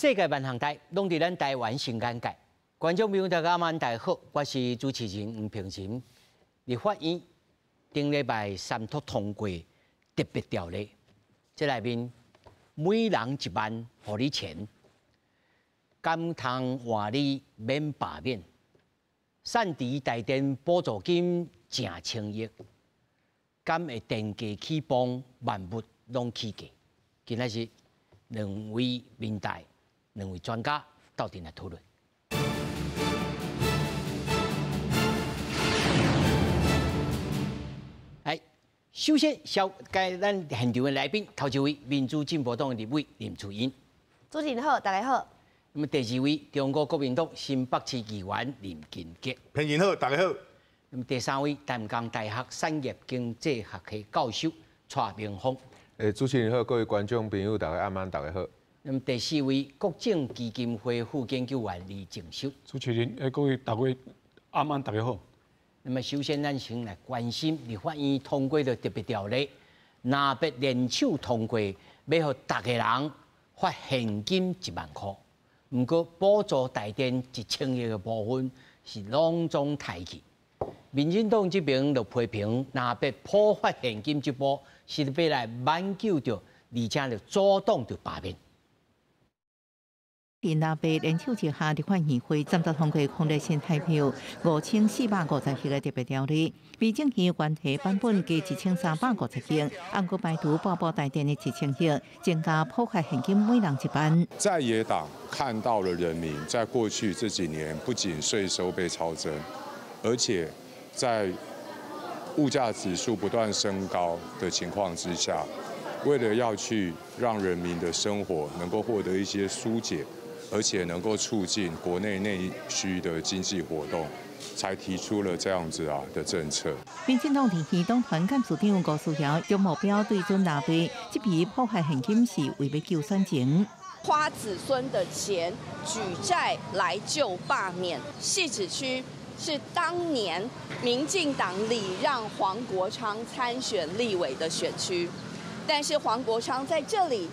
世界萬項代，攏佇咱台灣新眼界。觀眾朋友大家晚大家好，我是主持人吳平仁。立法院頂禮拜三讀通過特別條例，這內面每人一萬，予你錢，敢通換你免罷免，散置台電補助金成千億，敢會電價起崩，萬物攏起價。今仔日兩位民代，兩位專家鬥陣來討論。來，首先，紹介咱現場的來賓，頭一位民主進步黨的立委林慈茵。主持人好，大家好。那麼第二位中國國民黨新北市議員林金杰。平仁好，大家好。那麼第三位淡江大學產業經濟學系教授蔡明芳。主持人好，各位觀眾朋友，大家暗暝，大家好。那麼第四位國政基金會副研究員李正修。主持人，各位大家暗暝，大家好。那麼首先，咱先來關心立法院通過的特別條例，若欲聯手通過，欲予逐个人發現金一萬箍。毋過補助台電一千億的部分是攏總刣去。民進黨這邊就批評，若欲普發現金這步是欲來挽救著，而且就阻擋著罷免。伫藍白聯手之下，立法院會暫時通過空力新台票5450億的特別條例，民政院原提版本加1350億，按過排除補助台電的一千億，增加普發現金每人一萬。在野黨看到了人民在過去這幾年不僅稅收被超徵，而且在物價指數不斷升高的情況之下，為了要去讓人民的生活能夠獲得一些疏解，而且能夠促進國內內需的經濟活動，才提出了這樣子的政策。民進黨地區黨團幹事長吳思瑤將目標對準藍白，這筆普發現金是為欲救選情，花子孫的錢舉債來救罷免。汐止區是當年民進黨禮讓黃國昌參選立委的選區，但是黃國昌在這裡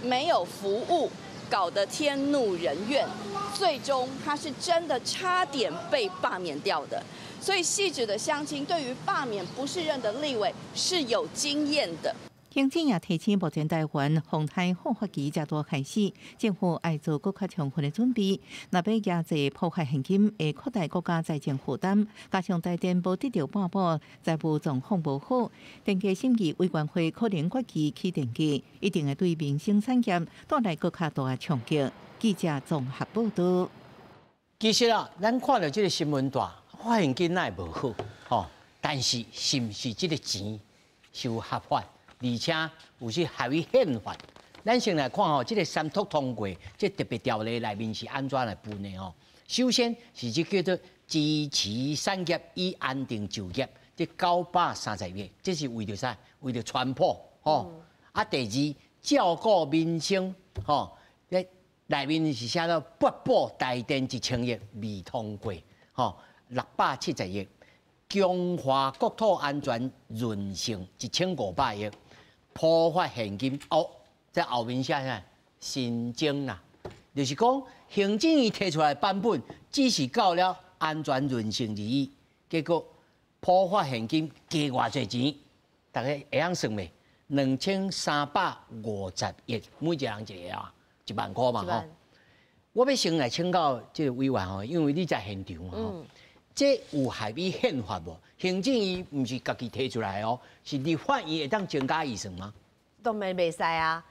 沒有服務。搞得天怒人怨，最終他是真的差點被罷免掉的。所以汐止的鄉親對於罷免不適任的立委是有經驗的。行政也提醒，目前台灣風災好發期才拄開始，政府愛做閣較充分的準備。若欲壓制普發現金，會擴大國家財政負擔，加上台電無得著半補，財務狀況無好，電價審議委員會可能決議起電價，一定會對民生產業帶來閣較大的衝擊。記者綜合報道。其實啊，咱看著這个新聞帶，發現金乃無好，吼，但是是毋是這个錢是有合法？而且有是合於憲法，咱先來看吼，這个三讀通過，這特別條例內面是按怎來分的吼？首先是這叫做支持產業以安定就業，這930億，這是為著啥？為著川普吼。啊，第二照顧民生吼，這內面是寫做撥補台電一千億未通過，吼670億，強化國土安全韌性1500億。普發現金哦，在後面寫啥？新增啦，就是講行政院提出來的版本只是到了安全韌性而已，結果普發現金加偌濟錢，大家會曉算袂？2350億，每一個人一個啊，一萬箍嘛吼。我欲先來請教這個委員吼，因為你在現場吼，這有合於憲法無？行政院毋是家己提出來哦，是立法院會當增加預算嗎？當然袂使啊！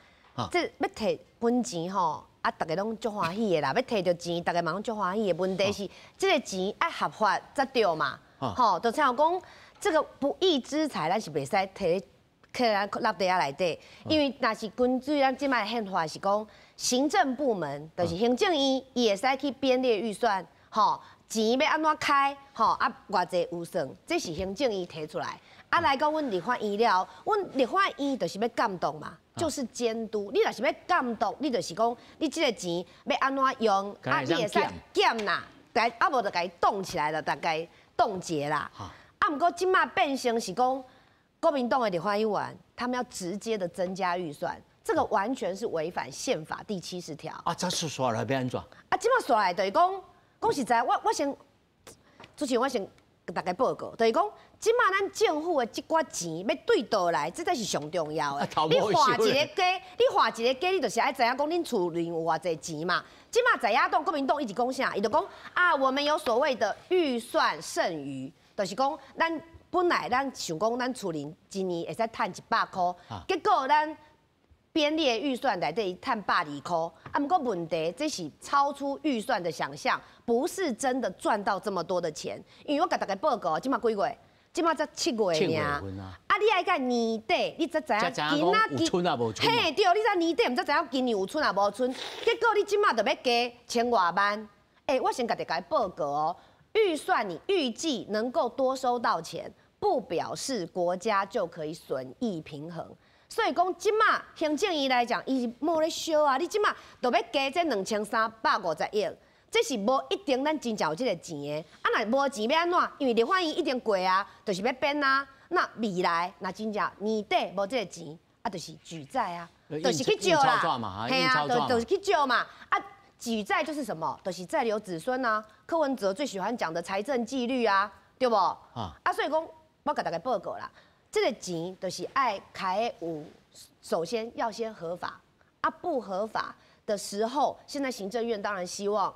這欲提分錢吼，啊，逐家攏足歡喜的啦。欲提著錢，逐家嘛攏足歡喜的。問題是，這个錢愛合法才對嘛？吼，就親像講，這个不義之財，咱是袂使提去咱納袋仔內底，因為若是根據咱這擺憲法是講，行政部門就是行政院，伊會使去編列預算，吼。錢欲按怎開，吼啊，偌濟預算，這是行政院提出來。啊，來講阮立法院了，阮立法院就是欲監督嘛，就是監督。你若是欲監督，你就是講，你這个錢欲按怎用，啊，你會使減啦，但啊無就共伊凍起來了，大概凍結啦。啊，毋過這馬變成是講，國民黨的立法委員，他們要直接的增加預算，这个完全是违反宪法第70条。啊，这煞煞来欲按怎？啊，这马煞来就是讲，讲实在，我先，主持人我先共大家报告，就是讲，这马咱政府的这寡钱欲对佗来，这才是上重要的。你划一个家，你划一个家，你就是爱知影讲恁厝里有偌济钱嘛。这马在野党国民党一直讲啥？伊就讲啊，我们有所谓的预算剩余，就是讲咱本来咱想讲咱厝里一年会使趁100箍，结果咱编列预算内底趁120箍，啊，毋过问题这是超出预算的想象，不是真的赚到这么多的钱。因为我共大家报告，这马几月？这马才7月尔。啊，你爱到年底，你才知影今仔有春抑无春。嘿，对，你才年底毋才知影今年有春抑无春。结果你这马就欲加千外万。欸，我先共大家报告哦，预算你预计能够多收到钱，不表示国家就可以损益平衡。所以讲，这马行政院来讲，伊无咧烧啊！你这马就欲加这2350亿，这是无一定咱真正有这个钱的。啊，若无钱欲按怎？因为立法院一定过啊，就是欲编啊。那未来若真正年底无这个钱，啊，就是举债啊，就是去借啦。嘿啊，就是去借嘛。啊，举债就是什么？就是债留子孙啊。柯文哲最喜欢讲的财政纪律啊，对无？啊，所以讲，我共大家报告啦。这个钱就是爱开有，首先要先合法啊，不合法的时候，现在行政院当然希望，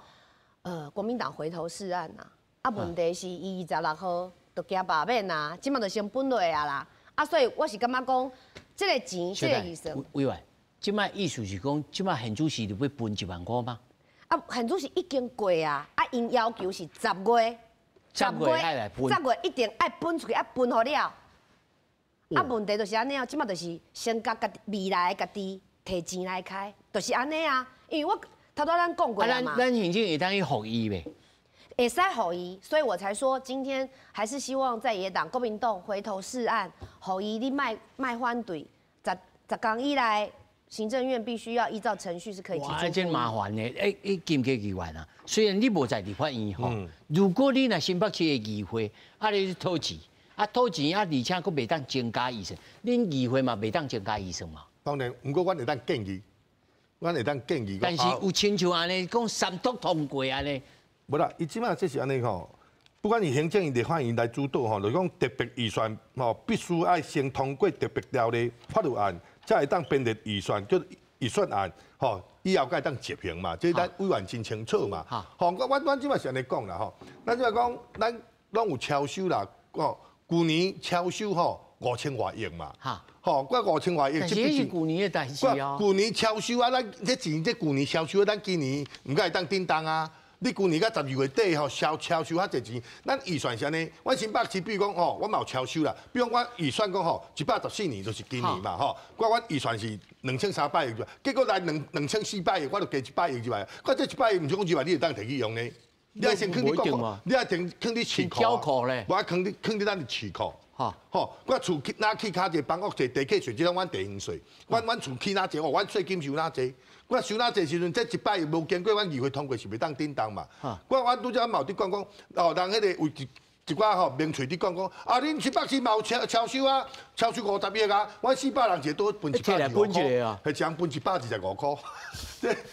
国民党回头是岸呐。啊，问题是伊26号就惊罢免啊，这马就先分落啊啦。啊，所以我是感觉讲，这个钱，这个预算。委员，这马意思是讲，这马现主时就欲分1万箍吗？啊，现主时已经过啊，啊，𪜶要求是十月，十月爱来分，十月一定爱分出去，爱分予了。啊，问题就是按呢，这马就是先共家己未来家己提钱来开，就是按呢啊。因为我头拄咱讲过啦嘛。咱行政会当去复议袂？会使复议，所以我才说今天还是希望在野党国民党回头是岸，复议你莫莫反对，10天以内，行政院必须要依照程序是可以提出。哇，真麻烦呢！欸，欸，金鸡议员啊，虽然你无在立法院吼，如果你若新北市的议会，啊，你去讨钱。啊，讨钱啊，而且阁袂当增加预算，恁议会嘛袂当增加预算嘛。当然，毋过阮会当建议，阮会当建议。但是有亲像按呢，讲三读通过按呢。无啦，伊这马这是按呢吼，不管是行政院、立法院来主导吼，就是讲特别预算吼，必须爱先通过特别条例法律案，才会当编列预算，叫预算案吼，以后才会当执行嘛。这咱委员真清楚嘛。吼，阮这马是按呢讲啦吼，咱这马讲，咱拢有超收啦，吼。旧年超收吼5000外亿嘛，吼，我5000外亿，这是旧年的代志哦。旧年超收啊，咱这钱这旧年超收，咱今年毋敢会当叮当啊。你旧年到12月底吼，超收较济钱，咱预算是按呢，阮新北市比如讲吼，我嘛有超收啦。比如讲我预算讲吼，114年就是今年嘛吼，我预算是2300亿，结果来2400亿，我就加100亿入来。我这100亿毋是讲入来你会当提去用呢？你爱先囥伫国库，你爱先囥伫市库，无爱囥伫囥伫咱的市库。吼，我厝若起较济，房屋济，地价税，这拢阮地方税。阮厝起若济，哦，阮税金收若济。我收若济时阵，这100亿无经过阮议会通过，是袂当振动嘛。我拄则嘛有伫讲讲，哦，人彼个有一寡吼名嘴伫讲讲，啊，恁新北市嘛有超收啊，超收50亿啊，阮400人一个都分125箍，彼一人分125箍，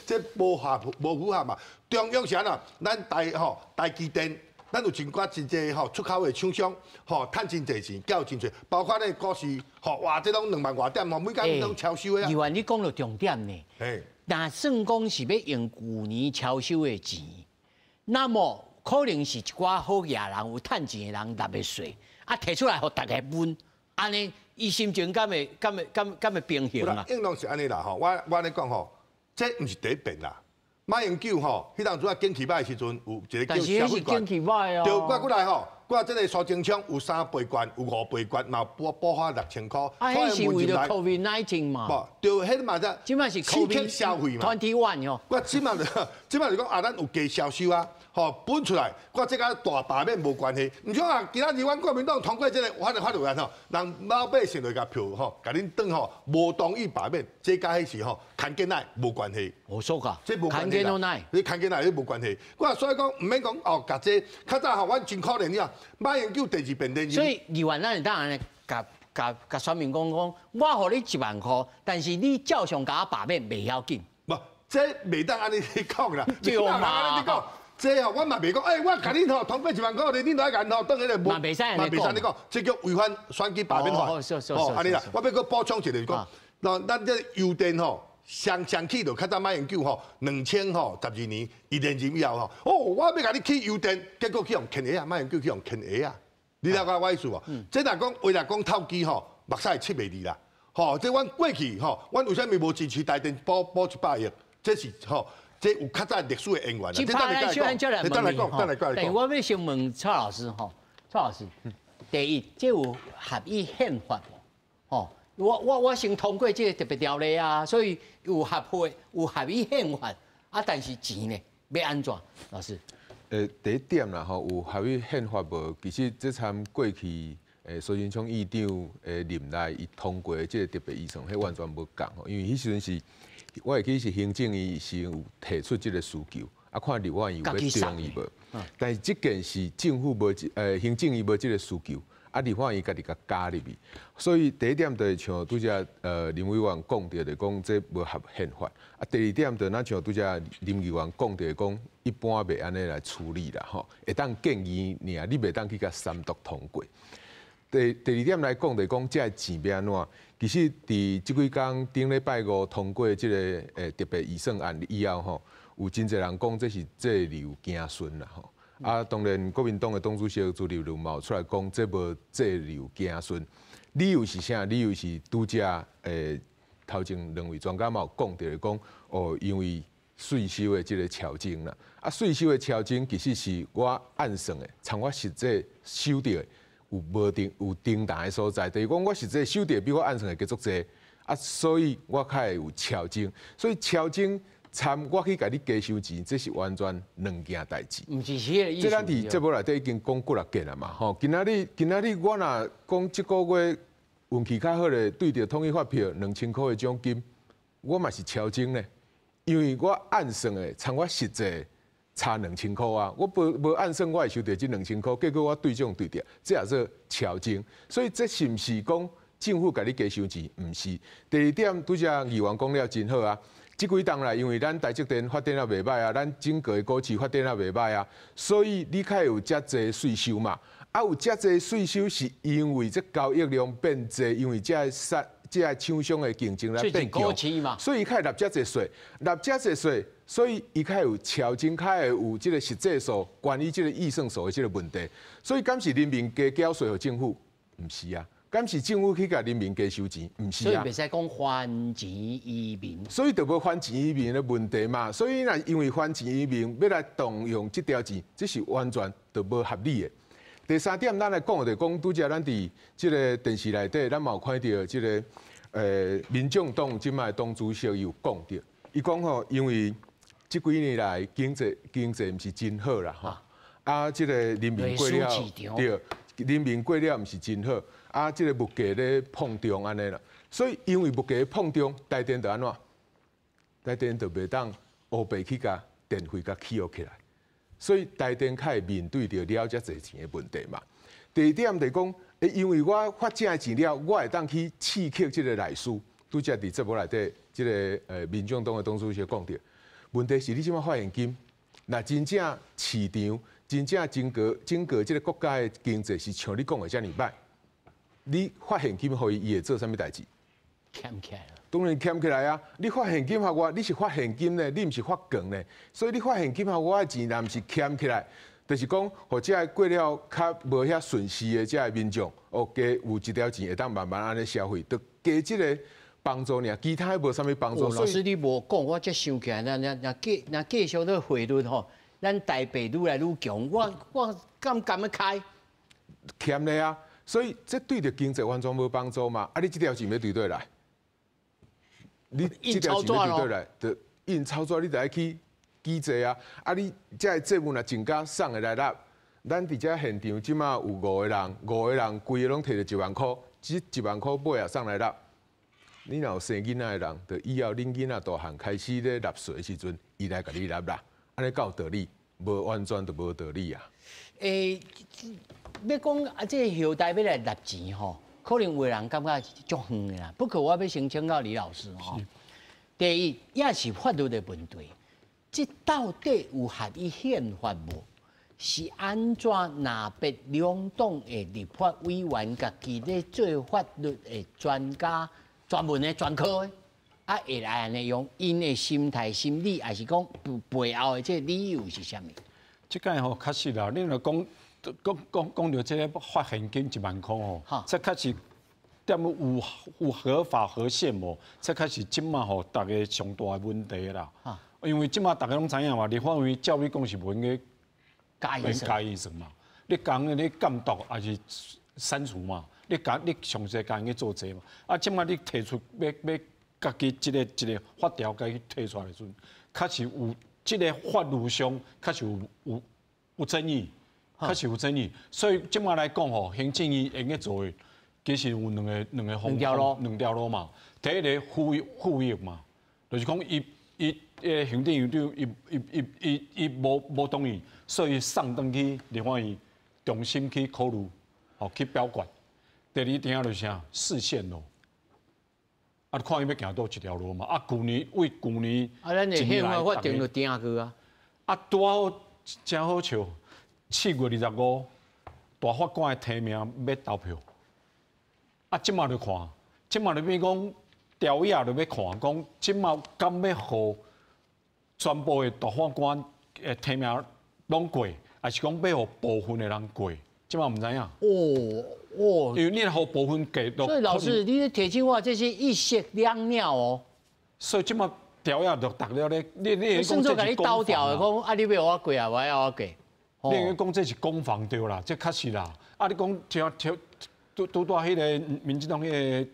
这无合无符合嘛。中央是按怎？咱台吼台积电，咱有真寡真济吼出口的厂商，吼趁真济钱，缴真济，包括咧股市，吼哇，这拢2万外点吼，每工拢超收的啊。议员，你讲到重点呢。若算讲是欲用旧年超收的钱，那么可能是一寡好额人有趁钱的人纳的税，啊，提出来予大家分，按呢，伊心情敢会敢会敢敢会平衡啊？应当是按呢啦吼，我按呢讲吼，这毋是第一遍啦。马英九吼，彼当阵啊景气歹的时阵，有一个叫消费券。景气歹哦。对，我过来吼，我这个苏贞昌有3倍券，有5倍券，嘛补补发6000箍。啊，彼是为了 COVID-19 嘛。无，对，彼嘛则。这马是刺激消费嘛。21哦。我这马就，这马就讲啊，咱有加销售啊，吼分出来，我这佮大罢免无关系。毋像啊，今仔日阮国民党通过这个法律案吼，人老百姓就共票吼，共恁当吼无同意罢免，这佮彼是吼牵紧来无关系。哦，说噶，这无关系啦。你牵紧来，这无关系。我所以讲，毋免讲哦，共这较早吼，阮真可怜你啊。马英九第二遍连任。所以议员咱当然共共共选民讲讲，我予你1萬箍，但是你照常共我罷免，袂要緊。無，這袂當按呢講啦，對嘛？你講，這吼，我嘛袂講，欸，我共你吼通過1萬箍，你來共吼，當彼個無，嘛袂使按呢講，嘛袂使按呢講，這叫違反選舉罷免法。哦，按呢啦，我欲閣補充一個，講，那咱這油電吼，上上起就較早馬英九吼，2012年伊連任以後吼，哦，我欲共你起油電，結果去予牽鞋仔，馬英九去予牽鞋仔，你了解我意思無？這若講話若講投機吼，目屎會拭袂離啦。吼，這阮過去吼，阮為啥物無支持台電補100億？這是吼，這有較早歷史的淵源啦。這擺咱小漢來問你吼，但我欲先問蔡老師吼，蔡老師，第一，這有合依憲法無？吼，我先通過這個特別條例啊，所以有合法，有合依憲法啊，但是錢呢，欲按怎？老師？第一點啦吼，有合依憲法無？其實這參過去蘇貞昌院長的任內，伊通過的這個特別預算，彼完全無仝吼，因為彼時陣是，我會記是行政院是有提出這個需求，啊，看立法院有欲同意無？但是這件事政府無行政院無這個需求，啊，立法院家己共加入去，所以第一點就是像拄才林委員講著，就講這無合憲法。啊，第二點就若像拄才林議員講著講，一般袂按呢來處理啦，吼，會當建議爾，你袂當去共三讀通過。第二點來講，就講這个錢欲按怎？其實佇這幾工頂禮拜五通過這個特別預算案以後吼，有真濟人講這是債留子孫啦吼。啊，當然國民黨的黨主席朱立倫嘛有出來講，這無債留子孫。理由是啥？理由是拄才頭前兩位專家嘛有講著講，哦，因為稅收的這個調整啦，啊，稅收的調整其實是我按算的，參我實際收著的有無定有重疊的所在，就是講我實際收著比我按算的加足濟，啊，所以我較會有調整，所以調整參我去共你加收錢，這是完全兩件代誌。毋是這個意思。這咱佇節目內底已經講幾若遍啦嘛，吼，今仔日我若講這個月運氣較好咧，對著統一發票2000箍的獎金，我嘛是超徵咧，因為我按算的參我實際差2000箍啊，我無按算我會收著這兩千箍，結果我對獎對著，這也做超徵，所以這是毋是講政府共你加收錢？毋是。第二點，拄才議員講了真好啊。這幾冬來，因為咱台積電發展啊袂䆀啊，咱整個的股市發展啊袂䆀啊，所以你較會有遮濟稅收嘛。啊，有遮濟稅收是因為這交易量變濟，因為這个這个廠商的競爭力變強，所以伊較會納遮濟稅，納遮濟稅，所以伊較會有超徵，較會有這個實際數關於這個預算數的這個問題。所以敢是人民加繳稅予政府？毋是啊。敢是政府去共人民加收錢？毋是啊。所以袂使講還錢於民。所以就無還錢於民的問題嘛。所以若因為還錢於民，欲來動用這條錢，這是完全就無合理的。第三點，咱來講就講，拄才咱佇這個電視內底，咱嘛有看著這個民眾黨這擺黨主席伊有講著，伊講吼，因為這幾年來經濟毋是真好啦，吼，啊，這個人民過了對，人民過了毋是真好。啊，這個物價咧膨脹按呢啦，所以因為物價膨脹，台電就按怎？台電就袂當烏白去共電費共起予起來，所以台電較會面對著了遮濟錢的問題嘛。第二點就講，因為我發這个錢了，我會當去刺激這個內需。拄才佇節目內底，這個民眾黨的黨主席講著，問題是你這擺發現金，若真正市場真正整個這個國家的經濟是像你講的遮爾䆀。你發現金予伊，伊會做啥物代誌？儉起來了。當然儉起來啊！你發現金予我，你是發現金呢，你毋是發券呢。所以你發現金予我的錢，若毋是儉起來，就是講，予這个過了較無遐順勢的這个民眾，哦，加有一條錢會當慢慢按呢消費，就加這个幫助爾，其他無啥物幫助。老師你無講，我才想起來，若若若繼若繼續這個匯率吼，咱台幣愈來愈強，我敢敢欲開？儉咧啊！所以這對著經濟完全無幫助嘛！啊，你這條錢欲對佗來？你這條錢欲對佗來？就印鈔紙，你就愛去舉債啊！啊，你這个債務若增加，啥會來納？咱佇遮現場這馬有五個人，五個人規個攏提著1萬箍，這1萬箍尾仔啥來納？你若有生囡仔的人，就以後恁囡仔大漢開始咧納稅的時陣，伊來共你納啦。按呢敢有道理？無完全就無道理啊！欸，欲講啊，這個後代欲來納錢吼，可能有的人感覺足遠的啦。不過我欲先請教李老師吼。第一，也是法律的問題，這到底有合於憲法無？是按怎若別兩黨的立法委員家己咧做法律的專家、專門的專科的，啊會來按呢用𪜶的心態、心理，抑是講背後的這個理由是啥物？這個吼確實啦，你若講講講講著這個發現金1萬箍吼，這確實踮有合法合憲無？這確實這馬吼逐家上大的問題啦。因為這馬逐家攏知影嘛，立法院照理講是無用加預算嘛，你講你監督抑是刪除嘛？你講你詳細共𪜶去做這嘛？啊，這馬你提出欲欲家己這个這个法條共伊提出來的時陣，確實有這个法律上確實有爭議，確實有爭議。所以這馬來講吼，行政院會用得做的，其實有兩個方兩條路嘛。第一个復議嘛，就是講伊行政院長伊無同意，所以送轉去立法院重新去考慮，吼去表決。第二點就是啥，釋憲咯。啊，看伊欲行佗一條路嘛。啊，舊年為舊年，啊，咱的憲法法庭就定過啊。啊，拄好真好笑，7月25，大法官的提名欲投票。啊，這馬就看，這馬就變講調查就欲看，講這馬敢欲予全部的大法官的提名攏過，抑是講欲予部分的人過？這馬毋知影。哦哦，因為你予部分過，所以老師，你咧提醒我，這是一石兩鳥哦。所以這馬調查就逐了咧，你算做共你兜掉的，講啊，你欲予我過啊，我愛我過。你講這是攻防對啦，這確實啦。啊，你講聽聽拄拄拄彼个民進黨彼个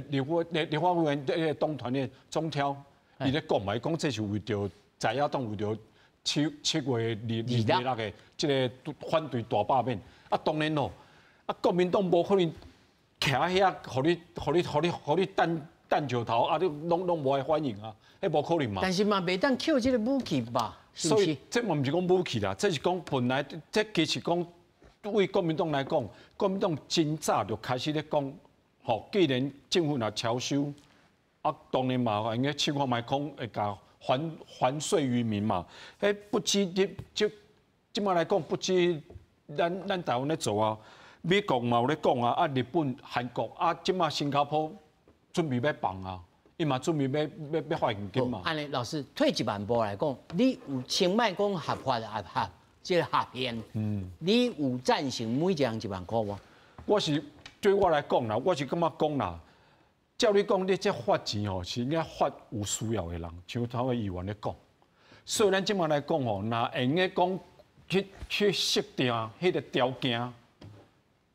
立法委員彼个黨團的總召，伊咧講嘛，伊講這是為著在野黨為著7月26的這个反對大罷免。啊，當然咯，啊，國民黨無可能徛喺遐，予你擲石頭，啊，你攏無愛反應啊，彼無可能嘛。但是嘛，袂當扣這个武器吧？所以這嘛毋是講武器啦，這是講本來這其實講對國民黨來講，國民黨真早就開始咧講，吼，既然政府若超收，啊，當然嘛，應該試看覓講會共還稅於民嘛。彼不止這這馬來講，不止咱台灣咧做啊，美國嘛有咧講啊，啊日本、韓國啊，這馬新加坡準備欲放啊，伊嘛準備欲發現金嘛。按呢，老師退一萬步來講，你有先莫講合法合合，這个合憲，你有贊成每一人1萬箍無？我是對我來講啦，我是感覺講啦，照你講，你這發錢吼是應該發有需要的人，像頭個議員咧講。所以咱這馬來講吼，若會用得講去設定彼个條件，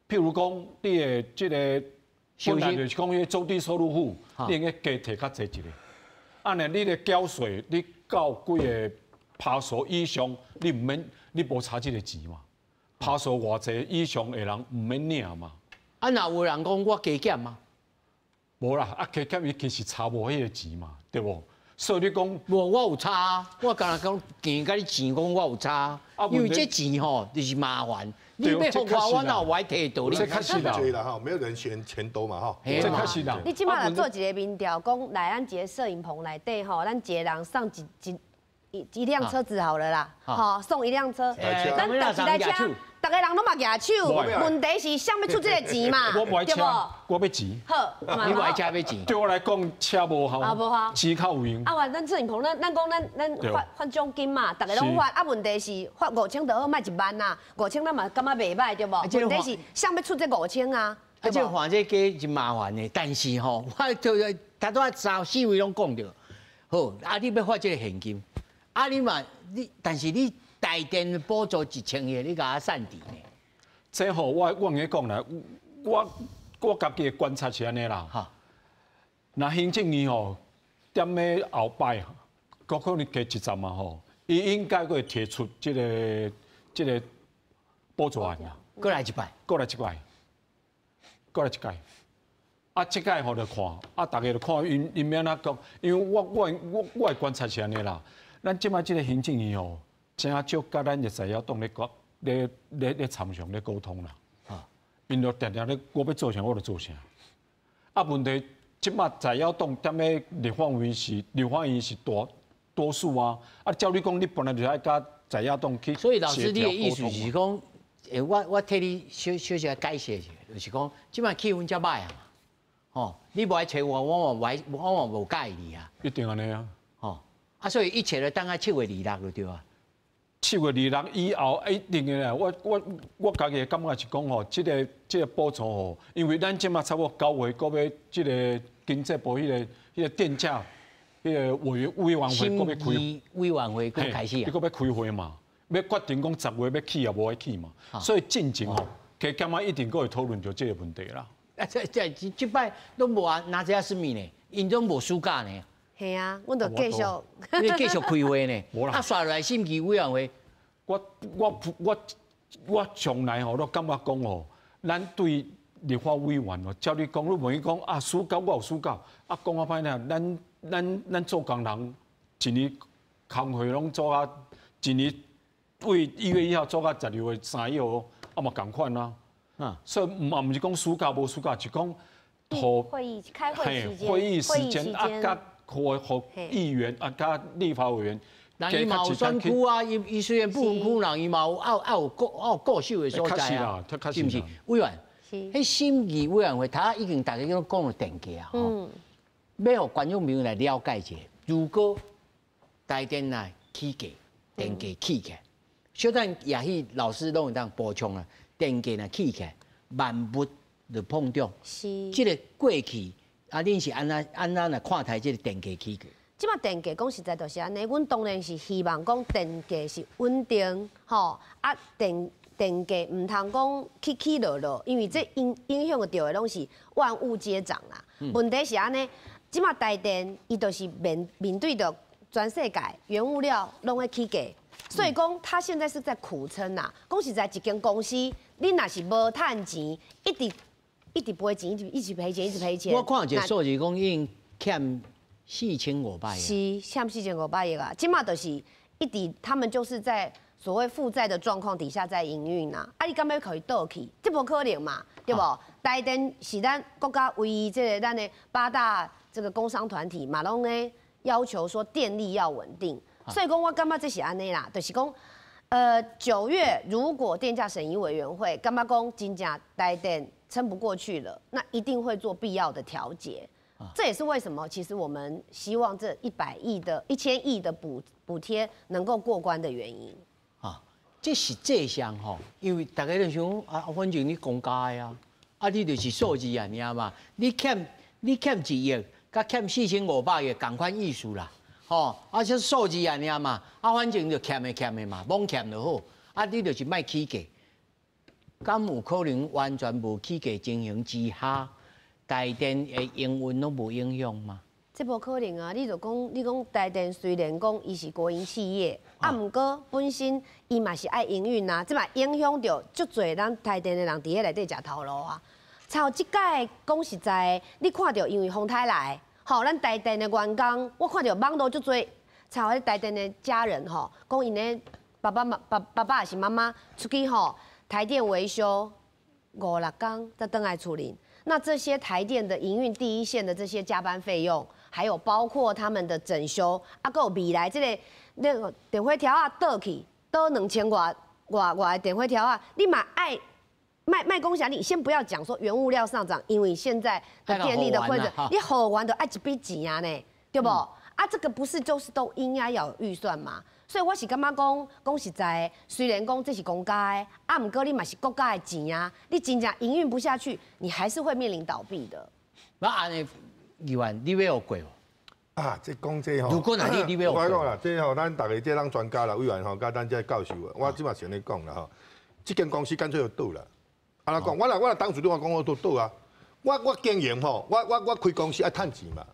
譬如講你的這个本來就是講彼個中低收入戶，你應該加提較濟一个。按呢，你咧繳稅，你到幾个趴數以上，你毋免，你無差這个錢嘛。趴數偌濟以上的人毋免領嘛。啊，若有人講我加減嗎？無啦，啊加減伊其實差無彼个錢嘛，對無？所以你講，無我有差啊，我敢若講錢佮你錢講我有差，因為這錢吼就是麻煩。你欲予我，我哪有愛提道理？這確實啦，哈，沒有人嫌錢多嘛，哈。這確實啦。你這馬來做一个民調，講來咱一个攝影棚內底吼，咱一個人送一輛車子好了啦，吼，送一輛車，咱逐一台車，逐个人攏嘛舉手，問題是誰欲出這个錢嘛？我無愛車，我欲錢。好，你無愛車欲錢。對我來講，車無效，無效，錢較有用。啊，話咱攝影棚，咱講咱發獎金嘛，逐个攏發。啊，問題是發5000就好，莫1萬啊，5000咱嘛感覺袂䆀對無？問題是誰欲出這5000啊？啊，這換這加真麻煩的，但是吼，我就頭拄仔三四位攏講著，好，啊，你欲發這个現金。啊，你嘛，你但是你台電補助1000億，你共我散掉呢？這吼，我用講啦，我家己的觀察是按呢啦。哈，若行政院吼，踮咧後擺，閣可能加一站嘛吼，伊應該會提出這个補助案啊。閣來一擺，閣來一擺，閣來一擺。啊，這擺吼就看，啊，逐家就看𪜶欲按怎講，因為我的觀察是按呢啦。咱這擺這个行政院吼，真少佮咱的在野黨咧講，咧咧咧參詳咧溝通啦。啊， 𪜶就定定咧，我欲做啥我就做啥。啊，问题這馬在野黨踮咧立法院是立法院是大多數啊。啊，照理講，你本來就愛佮在野黨去。所以老師，你的意思是講，我替你小小小解釋一下，就是講，這馬氣氛遮歹啊嘛，吼，你無愛揣我，我嘛無愛，我嘛無佮意你啊。一定按呢啊。吼，啊，所以一切就等到7月26就對啊。7月26以後一定的啦。我家己的感覺是講吼，這個補助吼，因為咱這馬差不多9月閣欲這個經濟部彼個電價，彼個委員會閣欲開。委員會閣開始啊。伊閣欲開會嘛，欲決定講10月欲起抑無愛起嘛。所以進前吼，加減仔一定閣會討論著這個問題啦。啊，這擺攏無啊，拿這啥物呢？𪜶攏無暑假呢。係啊，阮就繼續，你繼續開會呢。啊，煞來審議委員會，我從來吼都感覺講吼，咱對立法委員哦，照你講，你問伊講啊，暑假我有暑假，啊，講較歹聽，咱做工人，一年工課攏做啊，一年為1月1號做到12月31號，啊嘛仝款啊。啊，所以嘛毋是講暑假無暑假，是講會議開會時間，會議時間啊，佮予議員啊，佮立法委員，人伊嘛有選區啊，伊雖然不分區，人伊嘛有愛有固守的所在啊，是毋是？委員，彼審議委員會，頭仔已經大家攏講著電價啊，吼，欲予觀眾朋友來了解一下，如果台電來起價，電價起起來，小等也許老師攏會當補充啊，電價若起起來，萬物就膨脹，是，這個過去。啊，恁是按怎來看待這個電價起價？這馬電價講實在就是按呢，阮當然是希望講電價是穩定，吼啊電價毋通講起起落落，因為這影響著的攏是萬物皆漲啦。問題是按呢，這馬台電伊就是面對著全世界原物料攏咧起價，所以講他現在是在苦撐啦。講實在，一間公司你若是無趁錢，一直賠錢，一直賠錢，一直賠錢。我看一個數字講已經欠4500億。是欠4500億啊！這馬就是一直，他們就是在所謂負債的狀況底下在營運啊。啊，你敢欲予伊倒去？這無可能嘛，對無？台電是咱國家唯一這個咱的八大這個工商團體嘛，攏咧要求說電力要穩定。所以講，我感覺這是按呢啦，就是講，9月如果電價審議委員會感覺講真正台電撐不過去了，那一定會做必要的調節。這也是為什麼其實我們希望這100億的、1000億的補貼能夠過關的原因。啊，這實際上吼，因為大家都想啊，反正你公家的啊，啊你就是數字啊，爾嘛，你欠1億，佮欠4500億仝款意思啦，吼，啊這數字啊爾嘛，啊反正就欠的嘛，罔欠就好，啊你就是莫起價。敢有可能完全無起價情形之下，台電的營運攏無影響嗎？這無可能啊！你就講，你講台電雖然講伊是國營企業，啊，毋過本身伊嘛是愛營運啊，這嘛影響著足濟咱台電的人佇彼內底食頭路啊。像這擺講實在，你看著因為風颱來，吼，咱台電的員工，我看著網路足濟，像彼台電的家人吼，講𪜶的爸爸媽爸爸爸抑是媽媽出去吼。台電維修5、6天才轉來處理，那這些台電的營運第一線的這些加班費用，還有包括他們的整修，啊，閣有未來這個那個電火條仔倒去，倒2000外的電火條仔，你嘛愛莫講啥，你先不要講說原物料上漲，因為現在的電力的或者你好玩的愛一筆錢啊呢，對不？啊，這個不是就是都應該要有預算嘛？所以我是感覺講，講實在的，雖然講這是公家的，啊，毋過你嘛是國家的錢啊，你真正營運不下去，你還是會面臨倒閉的。那按呢，議員，你欲予過無？啊，這講這吼，如果若你欲予過，我講啦，這吼，咱逐家這咱專家啦，委員吼，佮咱這教授，我這馬先咧講啦吼，這間公司乾脆就倒啦。按怎講？我若當初你我講我都倒啊。我經營吼，我開公司愛趁錢嘛。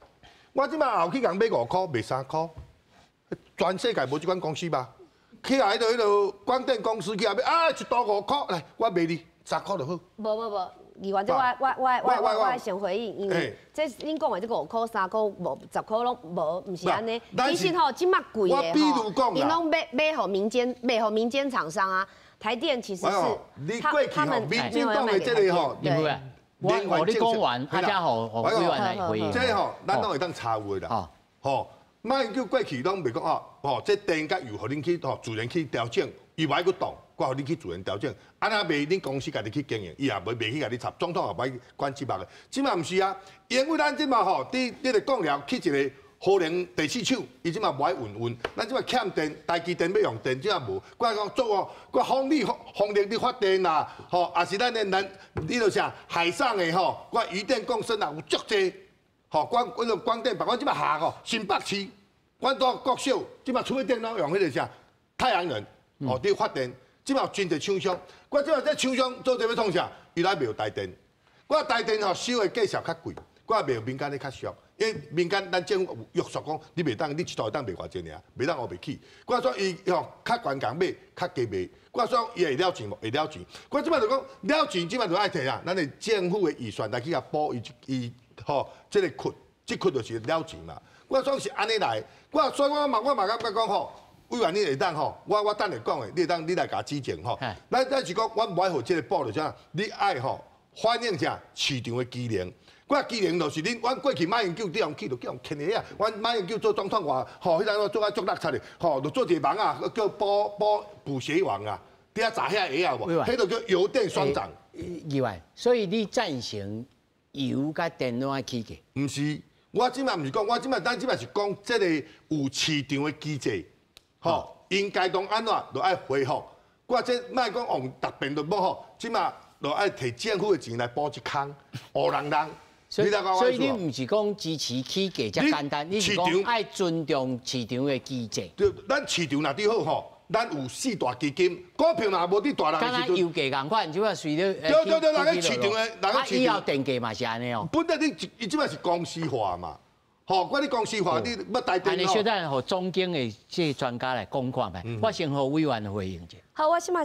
我這馬後去共買5箍，賣3箍。全世界無這款公司吧？去來彼个光電公司去買啊，一度5箍，來我賣你10箍就好。無，議員，這我先回應，因為這恁講的這5箍、3箍、無10箍攏無，毋是按呢。其實吼，這馬貴的吼，𪜶攏買予民間，賣予民間廠商啊。台电其实是你过去吼，民进党的这个吼，对，我你讲完，大家好，委员来回应。这吼，咱拢会当查有的啦。吼，马英九过去拢袂讲哦，吼，这电佮油，予恁去吼自然去调整，伊无爱阁动，我予恁去自然调整。啊，若袂恁公司家己去经营，伊也袂袂去共你插，总统也无爱管这目的。这马毋是啊，因为咱这马吼，伫你个讲了去一个核能第四厂，伊这马无爱运运，咱这马欠电，台积电欲用电，这马无。我讲做哦，我风力风力咧发电啦，吼，也是咱的南，你著啥海上的吼，我渔电共生啊，有足济，吼，光嗰个光电板，我这马下吼，新北市，阮住国小，这马出去电脑用彼个啥太阳能，哦，伫发电，这马有真济厂商，我这马这厂商做这欲创啥？伊来卖台电，我台电吼收的价数较贵，我卖民间的较俗。因为民间咱政府有约束讲，你袂当，你一度会当卖偌济尔，袂当乌白起。我说伊吼较悬共买，较低卖。我说伊会了钱无？会了钱。我这摆就讲了钱，这摆就爱提啊，咱的政府的预算来去共补伊伊吼，这个缺，这缺就是了钱嘛。我说是按呢来，我所以我嘛我嘛感觉讲吼，委员你会当吼，我等下讲的，你会当你来共指正吼。咱是讲，阮无爱予这个补就啥，你爱吼反映啥市场的机能。我机能就是恁，阮过去马英九伫予去就叫予牵的啊。阮马英九做总统话，吼，彼阵我做啊足落漆的，吼，就做一个网啊，叫补补补鞋网啊，伫遐砸遐鞋啊无，彼就叫油电双涨。议员，所以你赞成油佮电拢爱起价？毋是，我这摆毋是讲，我这摆咱这摆是讲这个有市场的机制，吼，应该当按怎，就爱恢复。我这莫讲往逐边都无好，这摆就爱提政府的钱来补一空，乌人人。所以你毋是讲支持起价遮简单，你是讲爱尊重市场的机制。对，咱市场若伫好吼，咱有四大基金，股票若无伫大人的时阵，油价仝款，就话随著。对对对，人个市场的，人个市场。以后电价嘛是按呢哦。本来你伊这摆是公司化嘛，吼，我你公司化，你欲台电。按呢小等予总经的这个专家来讲看觅，我先予委员回应者。好，我先嘛。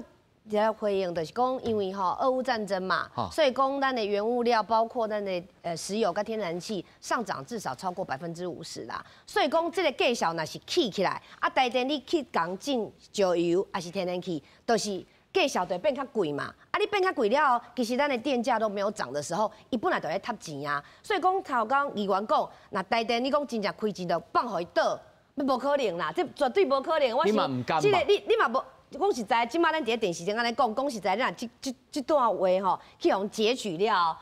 来回应就是讲，因为吼俄乌战争嘛，所以讲咱的原物料，包括咱的石油佮天然气上涨至少超过50%啦。所以讲这个价数若是起起来，啊，台电你去共进石油抑是天然气，都是价数就会变较贵嘛。啊，你变较贵了后，其实咱的电价都没有涨的时候，伊本来就咧趁钱啊。所以讲头刚议员讲，若台电你讲真正开钱就放予伊倒，无可能啦，这绝对无可能。我想，这个你嘛无。讲实在，这摆咱伫咧电视顶按呢讲，讲实在，你若这段话吼，去予截取了，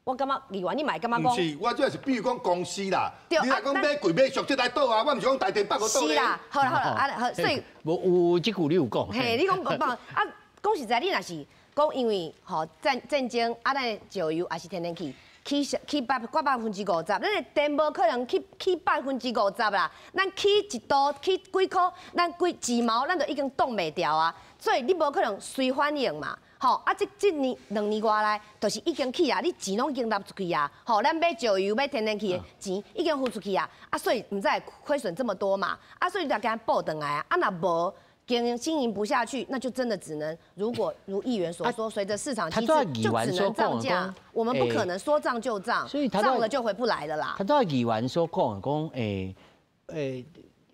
我感觉议员你嘛会感觉讲。毋是，我这是比如讲公司啦，你若讲买贵买俗，这来倒啊，我毋是讲台电放予倒。是啦，好啦好啦，啊好，所以无有这句你有讲。嘿，你讲放啊，讲实在，你若是讲因为吼战争啊，咱的石油抑是天然气。起起百过50%，咱的电无可能起起50%啦。咱起一度起几箍，咱几一毛，咱就已经挡袂牢啊。所以你无可能随反应嘛，吼啊！这年两年外来，就是已经起啊，你钱拢已经纳出去啊，吼，咱买石油买天然气的钱已经付出去啊，啊，所以毋知亏损这么多嘛，啊，所以就共补转来啊，啊，若无。经营不下去，那就真的只能，如果如议员所说，随着市场机制，就只能涨价。我们不可能说涨就涨，所以涨了就回不来了啦。他都议员所讲讲，欸欸，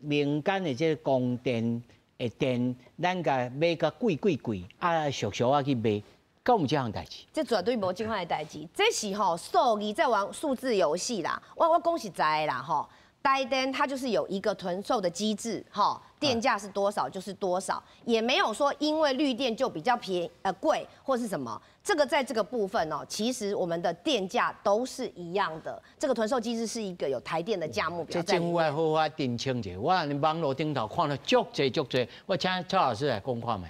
民间的这个供电的电，咱共买甲贵贵贵，啊，俗俗啊去卖，敢有这项代志？这绝对无这款的代志，这是吼数字在玩数字游戏啦。我讲实在的啦吼。台电它就是有一个囤售的机制，哈，电价是多少就是多少，也没有说因为绿电就比较便宜贵或是什么。这个在这个部分哦，其实我们的电价都是一样的。这个囤售机制是一个有台电的价目表。这政府爱好好澄清一下，我佇网路顶头看了足济足济，我请蔡老师来讲看觅。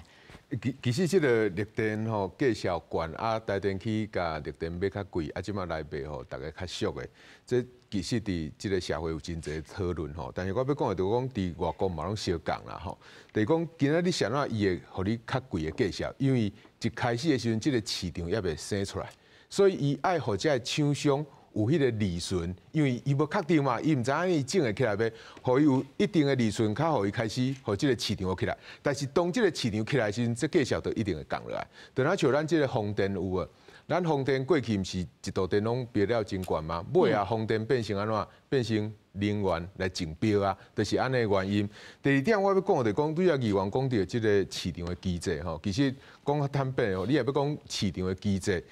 其实这个绿电吼价数悬啊，台电去共绿电买较贵，啊，这马来卖予大家较俗的。这其实伫这个社会有真济讨论吼，但是我欲讲的就是讲，伫外国嘛拢相仝啦吼。就是讲今仔日啥物伊会予你较贵的价数，因为一开始的时阵，这个市场犹未生出来，所以伊爱予这个厂商有彼个利润，因为伊无确定嘛，伊毋知影伊种会起来袂，予伊有一定的利润，较予伊开始予这个市场起来。但是当这个市场起来的时阵，这价数就一定会降落来。就若像咱这个风电有无？咱風電過去毋是一度電攏標了真懸嗎？尾啊，風電變成按怎？變成能源來競標啊，就是按呢原因。第二點，我欲講就講，拄才議員講著這个市場的機制吼，其實講較坦白吼，你若欲講市場的機制，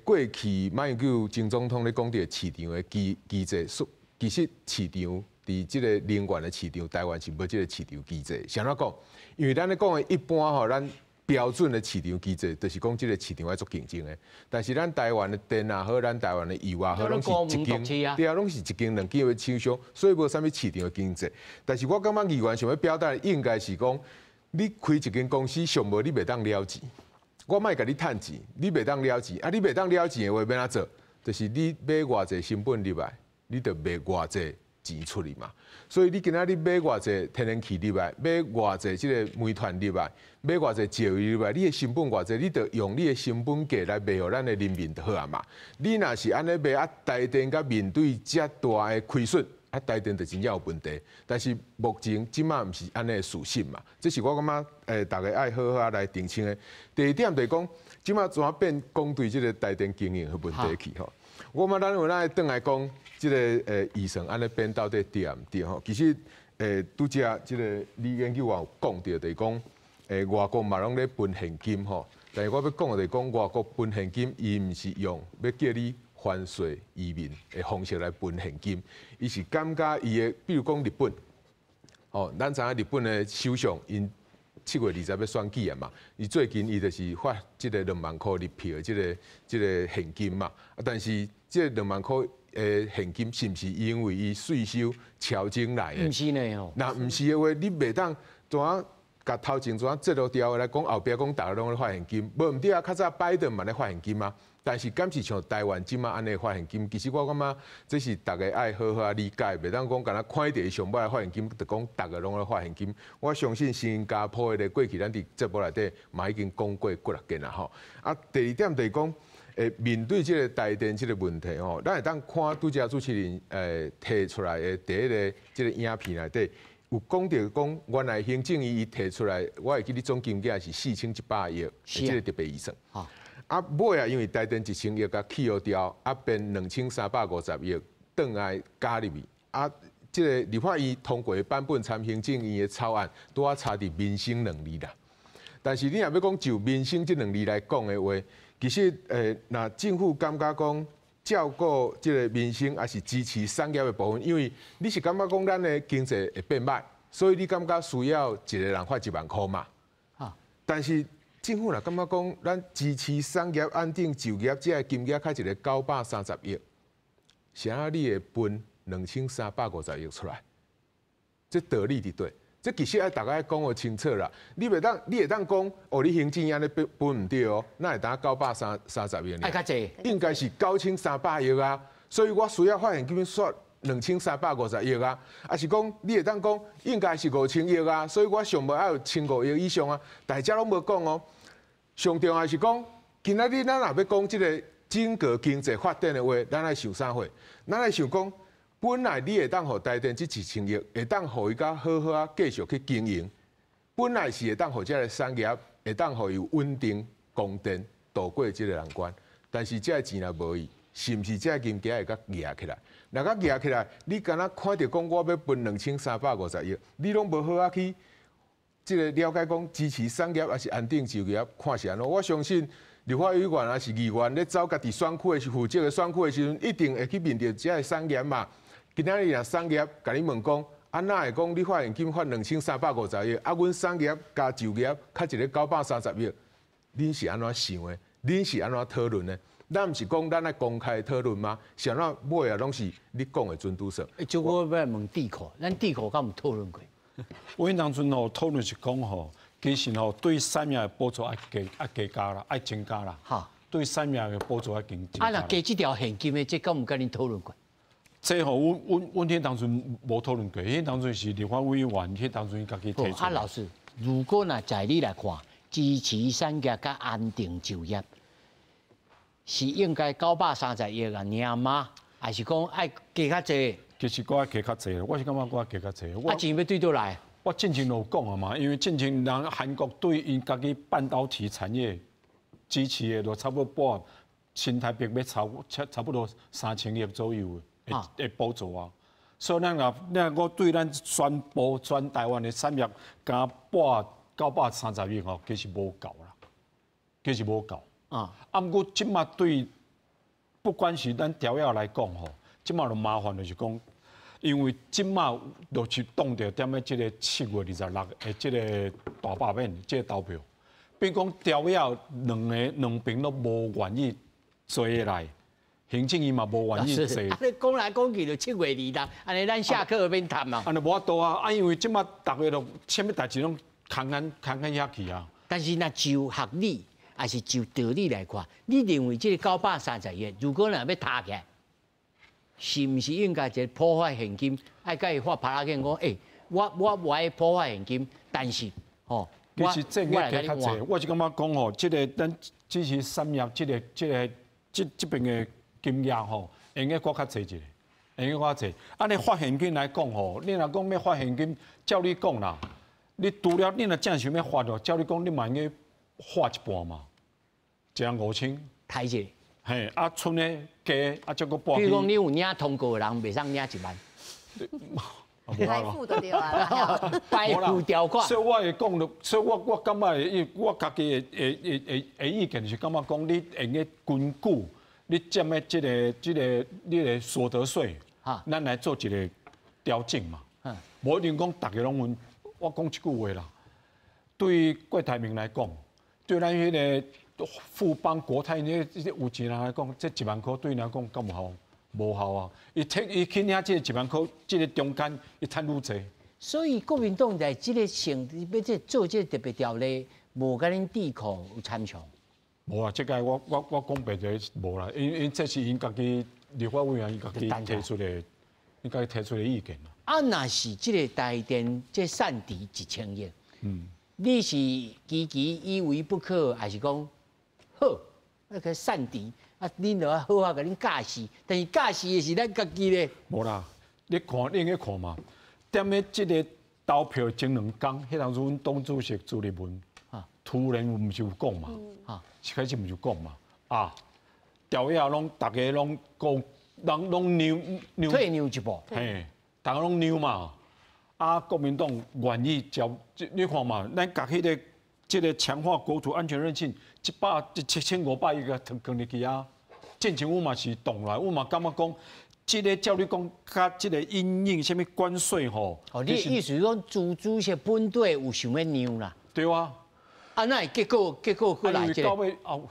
過去馬英九前總統咧講著市場的機制，其實市場佇這个能源的市場，台灣是無這个市場機制。啥按怎講？因為咱咧講的一般吼，咱標準的市場機制，就是講這个市場愛做競爭的。但是咱台灣的電也好，咱台灣的油也好，攏是一間，對啊，攏是一間兩間的廠商，所以無啥物市場的經濟。但是我感覺議員想欲表達的應該是講，你開一間公司上無你袂當了錢，我莫共你趁錢，你袂當了錢，啊，你袂當了錢的話欲按怎做？就是你買偌濟成本入來，你就賣偌濟錢出去嘛。所以你今仔日買偌濟天然氣入來，買偌濟這个煤炭入來，買偌濟石油入來，你的成本偌濟，你就用你的成本價來賣予咱的人民就好啊嘛。你若是按呢賣啊，台電佮面對遮大的虧損，啊，台電就真正有問題。但是目前這馬毋是按呢事實嘛，這是我感覺逐家愛好好來澄清的。第二點就是講，這馬怎啊變講對這个台電經營的問題去吼？我感覺咱有咱轉來講，這个預算按呢編到底對毋對吼？其實拄才這个李研究員有講著，就是講外國嘛攏咧分現金吼。但是我欲講的就是講，外國分現金，伊毋是用欲叫你還稅移民的方式來分現金，伊是感覺伊的，比如講日本，吼，咱知影日本的首相𪜶7月20欲選舉啊嘛，伊最近伊就是發這个2萬箍日票的這个現金嘛，啊，但是這兩萬箍的現金是毋是因為伊稅收超徵來的？毋是呢吼。若毋是的話，你袂當怎啊？共頭前怎啊節落掉來講，後壁講逐家攏咧發現金，無毋對啊！較早拜登嘛咧發現金啊，但是敢是像台灣這馬按呢發現金？其實我感覺這是逐家愛好好仔理解，袂當講干焦看著伊上尾發現金，就講逐家攏咧發現金。我相信新加坡的過去咱佇節目內底嘛已經講過幾若遍啦吼。啊，第二點就是講，面對這個台電這個問題吼，咱會當看拄才主持人提出來的第一个這个影片內底。有講著講，原來行政院伊提出來，我會記得總金額是4100億，這個特別預算。啊，尾啊，因為台電1000億共取消掉，啊變2350億，轉來加入去。啊，這个立法院通過的版本參行政院的草案，拄仔差佇民生兩字啦。但是你若欲講就民生這兩字來講的話，其實若政府感覺講照顧這个民生，抑是支持產業的部分，因為你是感覺講咱的經濟會變歹，所以你感覺需要一個人發1萬箍嘛？但是政府若感覺講咱支持產業安定就業，這个金額較一个930億，啥按怎你會分2350億出來？這道理佇佗？這其實愛逐家講予清楚啦。你袂當，你會當講哦，你行政按呢分分毋對哦，哪會當930億？愛較濟，應該是9300億啊。所以我需要發現金煞2350億啊。抑是講你會當講應該是5000億啊，所以我上無愛有1500億以上啊。但是這攏無講哦。上重要是講，今仔日咱若欲講這个整個經濟發展的話，咱愛想啥貨？咱愛想講。本來你會當予台電這1000億，會當予伊較好好仔繼續去經營。本來是會當予這个產業，會當予伊穩定供電渡過這个難關。但是這个錢若無去，是毋是這个金額會閣夯起來？若閣夯起來，你敢若看著講我欲分2350億，你攏無好仔去這个了解講支持產業抑是安定就業，看是按怎？我相信立法委員抑是議員咧走家己選區的時負責的選區的時陣，一定會去面對這个產業嘛。今仔日若產業共你問講，啊哪會講你發現金發2350億，啊阮產業加就業較一个930億，恁是按怎想的？恁是按怎討論的？咱毋是講咱愛公開討論嗎？啥按怎尾啊攏是你講的準拄算？這我欲問智庫，咱智庫敢有討論過？阮當陣吼討論是講吼，其實吼對產業的補助愛加愛加加啦，愛增加啦。對產業的補助愛增加。啊，若加這條現金的，這敢有共恁討論過？這吼，阮阮阮彼當陣無討論過，彼當陣是立法委員，彼當陣家己提出。啊，老師，如果若在你來看，支持產業佮安定就業，是應該930億啊，爾嗎？還是講愛加較濟？其實閣愛加較濟，我是感覺閣愛加較濟。啊，錢欲對佗來？我進前就有講啊嘛，因為進前人韓國對𪜶家己半導體產業支持的，都差不多半新台幣欲差不多3000億左右的補助啊。所以咱若，咱我對咱全部全台灣的產業加撥930億吼，其實無夠啦，其實無夠。啊，毋過這馬對，不管是咱調仔來講吼，這馬就麻煩就是講，因為這馬就是擋著踮咧這个7月26的這个大罷免，這个投票，變講調仔兩个兩邊攏無願意坐來。行政院嘛無願意坐。你講來講去就7月26，按呢咱下課免談嘛。按呢無法度啊，啊因為這馬逐个都啥物代誌攏空緊空緊遐去啊。但是若就學理，抑是就道理來看，你認為這个930億，如果若欲提起來，是毋是應該一个普發現金，愛共伊發拍仔講，欸，我無愛普發現金，但是吼，其實這個加較濟，我是感覺講吼，這个咱支持產業，這這邊的金額吼，應該閣較濟一下，應該閣較濟。按呢發現金來講吼，你若講欲發現金，照你講啦，你除了你若正想欲發哦，照你講，你嘛應該發一半嘛，一人5000，提一下。嘿，啊，賰的加，啊，再閣撥。比如講，你有領通告的人，袂使領1萬。排付就對啊，排付條款。所以我會講，所以我感覺，我家己的意見是感覺講，你會用根據你佔的這个你的所得稅，咱來做一個調整嘛。無一定講逐个攏分。我講一句話啦，對郭台銘來講，對咱彼个富邦國泰那這有錢人來講，這1萬箍對𪜶來講敢有效？無效啊！伊摕伊去領這个1萬箍，這个中間伊趁愈濟。所以國民黨在這个成欲這做這个特別條例，無共恁智庫有參詳。無啊，這个我講白就無啦，因這是𪜶家己立法委員𪜶家己提出的，𪜶家己提出的意見。啊，若是這个台電這散值1000億，你是期期以為不可，還是講好？那個散值啊，恁著愛好好共恁教示，但是教示的是咱家己咧。無啦，你看，你應該看嘛。踮咧這个投票前兩工，彼當陣阮黨主席朱立倫，突然毋是有講嘛，一開始毋是有講嘛，啊，調仔攏逐家攏講，人攏讓退讓一步，嘿，逐家攏讓嘛，啊，國民黨願意交，你看嘛，咱共彼个這个強化國土安全韌性，7500億個放入去啊。進前阮嘛是動來，阮嘛感覺講，這个照你講，較這个因應啥物關稅吼。哦，你意思講朱主席本底有想欲讓啦？對啊。啊，那結果過來這個。到尾哦，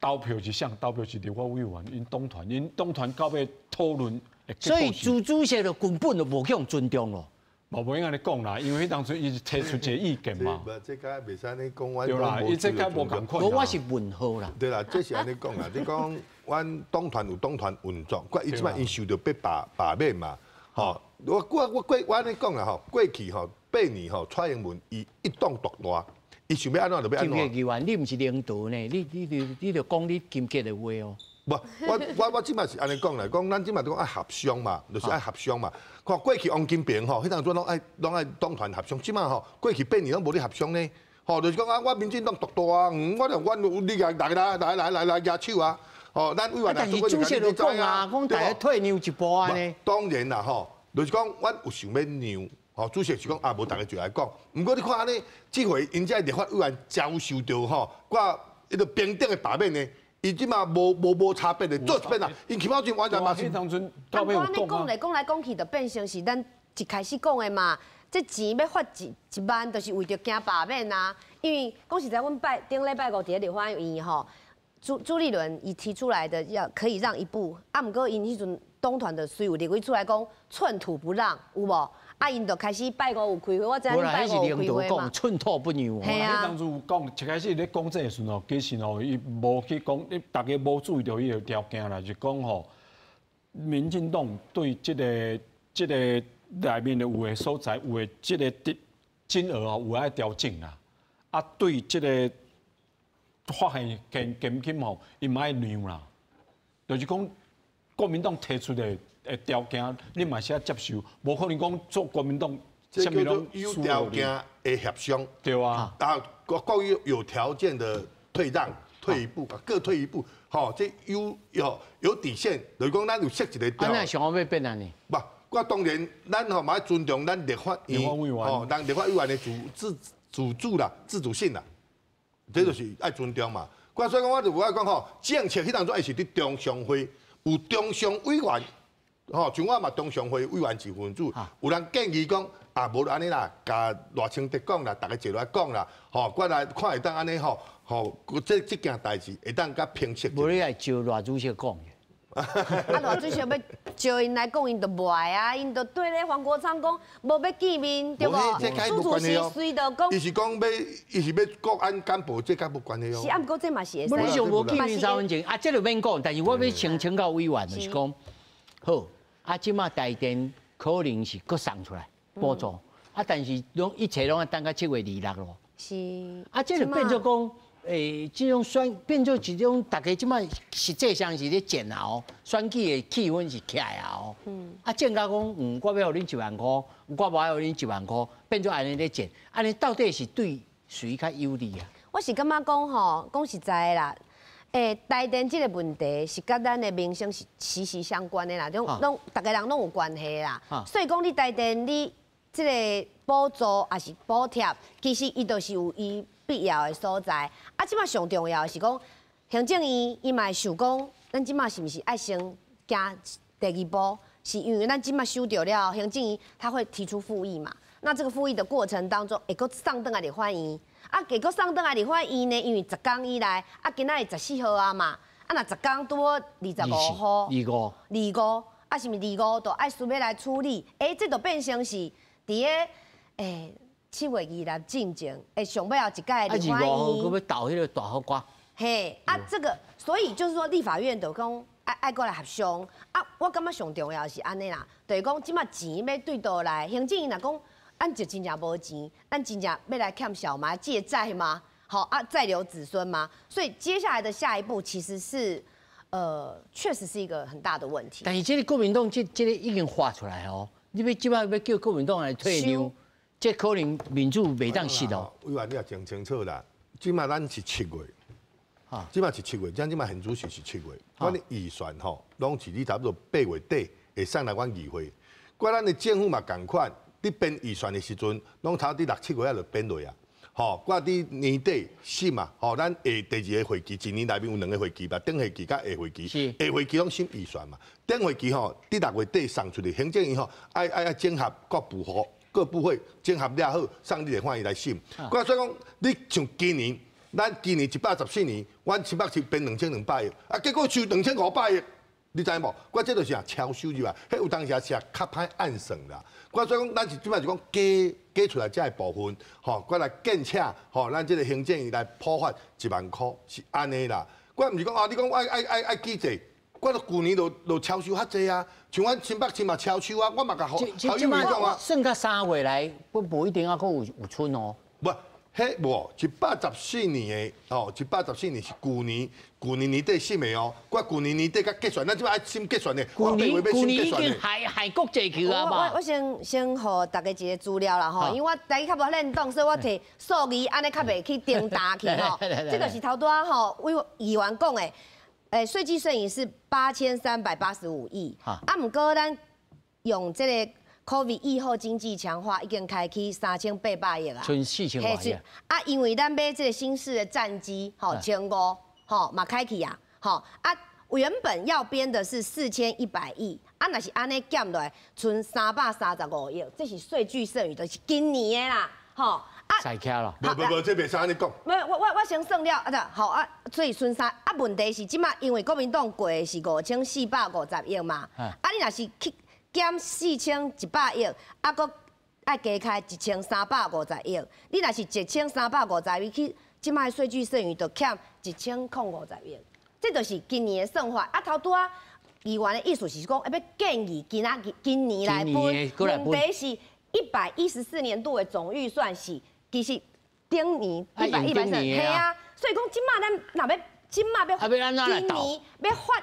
投票是啥？投票是立法委員，𪜶黨團，𪜶黨團到尾討論。所以朱主席就根本就無去予尊重咯。無應按呢講啦，因為彼當陣伊是提出一個意見嘛。無，這個袂使按呢講，對啦，伊這個無仝款。我是問號啦。對啦，這是按呢講啦。你講阮黨團有黨團運作，伊這擺𪜶受著被罷免嘛。吼，我按呢講啦吼，過去吼8年吼，蔡英文伊一黨獨大，伊想欲按怎就欲按怎。金議員，你毋是領導呢？你著講你金吉的話哦。無，我這擺是按呢講啦，講咱這擺都講愛協商嘛，就是愛協商嘛。看過去王金平吼，彼當陣攏愛黨團協商，這擺吼過去8年攏無咧協商呢。吼，就是講啊，我民進黨獨大啊，我就阮你來來來來來來舉手啊。吼，咱委員但是主席就講啊，講大家退讓一步按呢。當然啦，吼，就是講阮有想欲讓，吼，主席是講啊，無逐家就來講。毋過你看按呢，這回𪜶這立法委員遭受著吼，掛彼个平等的罷免呢。伊這馬無差別的做一遍啊，𪜶起碼就完全嘛是。當陣啊，我按呢講來講來講去，就變成是咱一開始講的嘛。這錢欲發1萬，就是為著驚罷免啊。因為講實在，阮拜頂禮拜五佇咧立法院吼，朱立倫伊提出來的要可以讓一步，啊，毋過𪜶彼陣黨團就隨有立委出來講寸土不讓，有無？啊，𪜶就開始拜五有開會，我知影恁拜五有開會嘛。寸土不讓。嘿啊。當初有講，一開始咧講這个時陣吼，其實吼，伊無去講，你逐家無注意著彼个條件啦，就講吼，民進黨對這个內面的有的所在，有的這个金額哦，有愛調整啦。啊，對這个發現現金吼，伊嘛愛讓啦。就是講，國民黨提出的條件，你嘛是愛接受，無可能講做國民黨，這叫做有條件的協商。對啊。啊，國國有條件的退讓，退一步，各退一步，吼，這有底線，就是講咱有設一個。啊，那想欲變按呢？無，我當然，咱吼嘛愛尊重咱立法院，吼，咱立法委員的自主啦、自主性啦，這就是愛尊重嘛。我所以講，我就有愛講吼，政策彼當陣愛是佇中常會有中常委員，吼，像我嘛中常會委員一分子，有人建議講啊，無就按呢啦，共賴清德講啦，逐家坐落來講啦，吼，我來看會當按呢吼，吼，這件代誌會當較平息。無你來招賴主席講。啊，賴主席欲招𪜶來講，𪜶就袂愛啊，𪜶就對咧黃國昌講，無欲見面，對無？蘇主席隨就講，伊是講欲，伊是欲國安干部，這佮無關係哦。是啊，毋過這嘛是會使。無你上無見面三分情，啊，這就免講，但是我欲請請教委員，就是講，好，啊，這馬台電可能是閣送出來補助，啊，但是攏一切攏愛等到7月26咯。是。啊，這就變做講。這種選變做一種，大家這擺實際上是咧煎熬，選舉的氣氛是起來啊！哦，啊，戰甲講，我欲予恁1萬箍，我無愛予恁一萬箍，變做按呢咧戰，按呢到底是對誰較有利啊？我是感覺講吼，講實在的啦，台電這個問題是佮咱的民生是息息相關的啦，攏攏逐个人攏有關係啦。所以講你台電你這個補助抑是補貼，其實伊就是有伊必要的所在。啊，這馬上重要的是講，行政院伊嘛會想講，咱這馬是毋是愛先行第二步？是因為咱這馬收著了，行政院他會提出復議嘛？那這個復議的過程當中，會閣送轉來立法院，啊，會閣送轉來立法院呢？因為十工以內，啊，今仔日14號啊嘛，啊，若十工拄好25號，25，25，啊，是毋是25就愛需欲來處理？欸，這就變成是佇个7月26進前，會上尾後一屆立法院。啊，25號閣欲投彼個大雨歌。嘿，啊，這個，所以就是說，立法院就講愛閣來協商。啊，我感覺上重要是按呢啦，就是講這馬錢欲對佗來，行政院若講，咱就真正無錢，咱真正欲來欠小嘛，借債嗎？好啊，債留子孫嗎？所以接下來的下一步其實是，確實是一個很大的問題。但是這個國民黨這個已經發出來哦，你欲這擺欲叫國民黨來退讓，這可能民主袂當實哦。委員你也真清楚啦，這馬咱是七月，這馬是七月，咱這馬現主時是七月，阮的預算吼，攏是你差不多8月底會送來阮議會，過咱的政府嘛仝款，佇編預算的時陣，攏差佇6、7月仔就編落啊。吼，我佇年底審嘛，吼，咱下第二個會期，一年內面有兩個會期吧，頂會期佮下會期，下會期攏審預算嘛，頂會期吼，佇6月底送出去，行政院吼愛整合各部會、各部會整合了好，送你立法院來審。我所以講，你像今年，咱今年114年，阮新北市編2200億，啊，結果收2500億。你知無？我這就是啥超收入啊！彼有當時是較歹按算啦。我所以講，咱是這擺是講加出來這個部分，吼，我來建請吼，咱這個行政院來普發1萬箍，是按呢啦。我毋是講啊，你講愛舉債，我都舊年就超收較濟啊。像阮新北市嘛超收啊，我嘛共侯友宜講啊。算到3月來，我無一定猶閣有賰哦。無，彼無114年的吼，114年是舊年，舊年年底審的哦。我舊年年底才結算，咱這擺愛審結算的。舊年已經害國際去啊嘛。我先予大家一個資料啦吼，因為我台語較無練懂，所以我提數字按呢較袂去顛倒去吼。這就是頭拄仔吼，委議員講的，稅計剩餘是8385億。啊，毋過咱用這個。COVID 疫後經濟強化已經開去3800億啊，賰4000外億。啊，因為咱買這個新式的戰機，吼，1500，吼，嘛開去啊，吼，啊，原本要編的是4100億，啊，若是按呢減落來，賰335億，這是稅據剩餘，就是今年的啦，吼，啊，使起了。無無無，這袂使按呢講。無，我先算了，啊，對，好啊，所以賰三，啊，問題是這馬因為國民黨過的是5450億嘛，啊，你若是去減4100億，啊，閣愛加開1350億。你若是1350億去，這擺稅據剩餘就欠1050億。這就是今年的算法。啊，頭拄仔議員的意思是講，欲建議今仔今年來分，問題是114年度的總預算是其實頂年一百一百四，係啊。所以講這擺咱若欲這擺欲今年欲發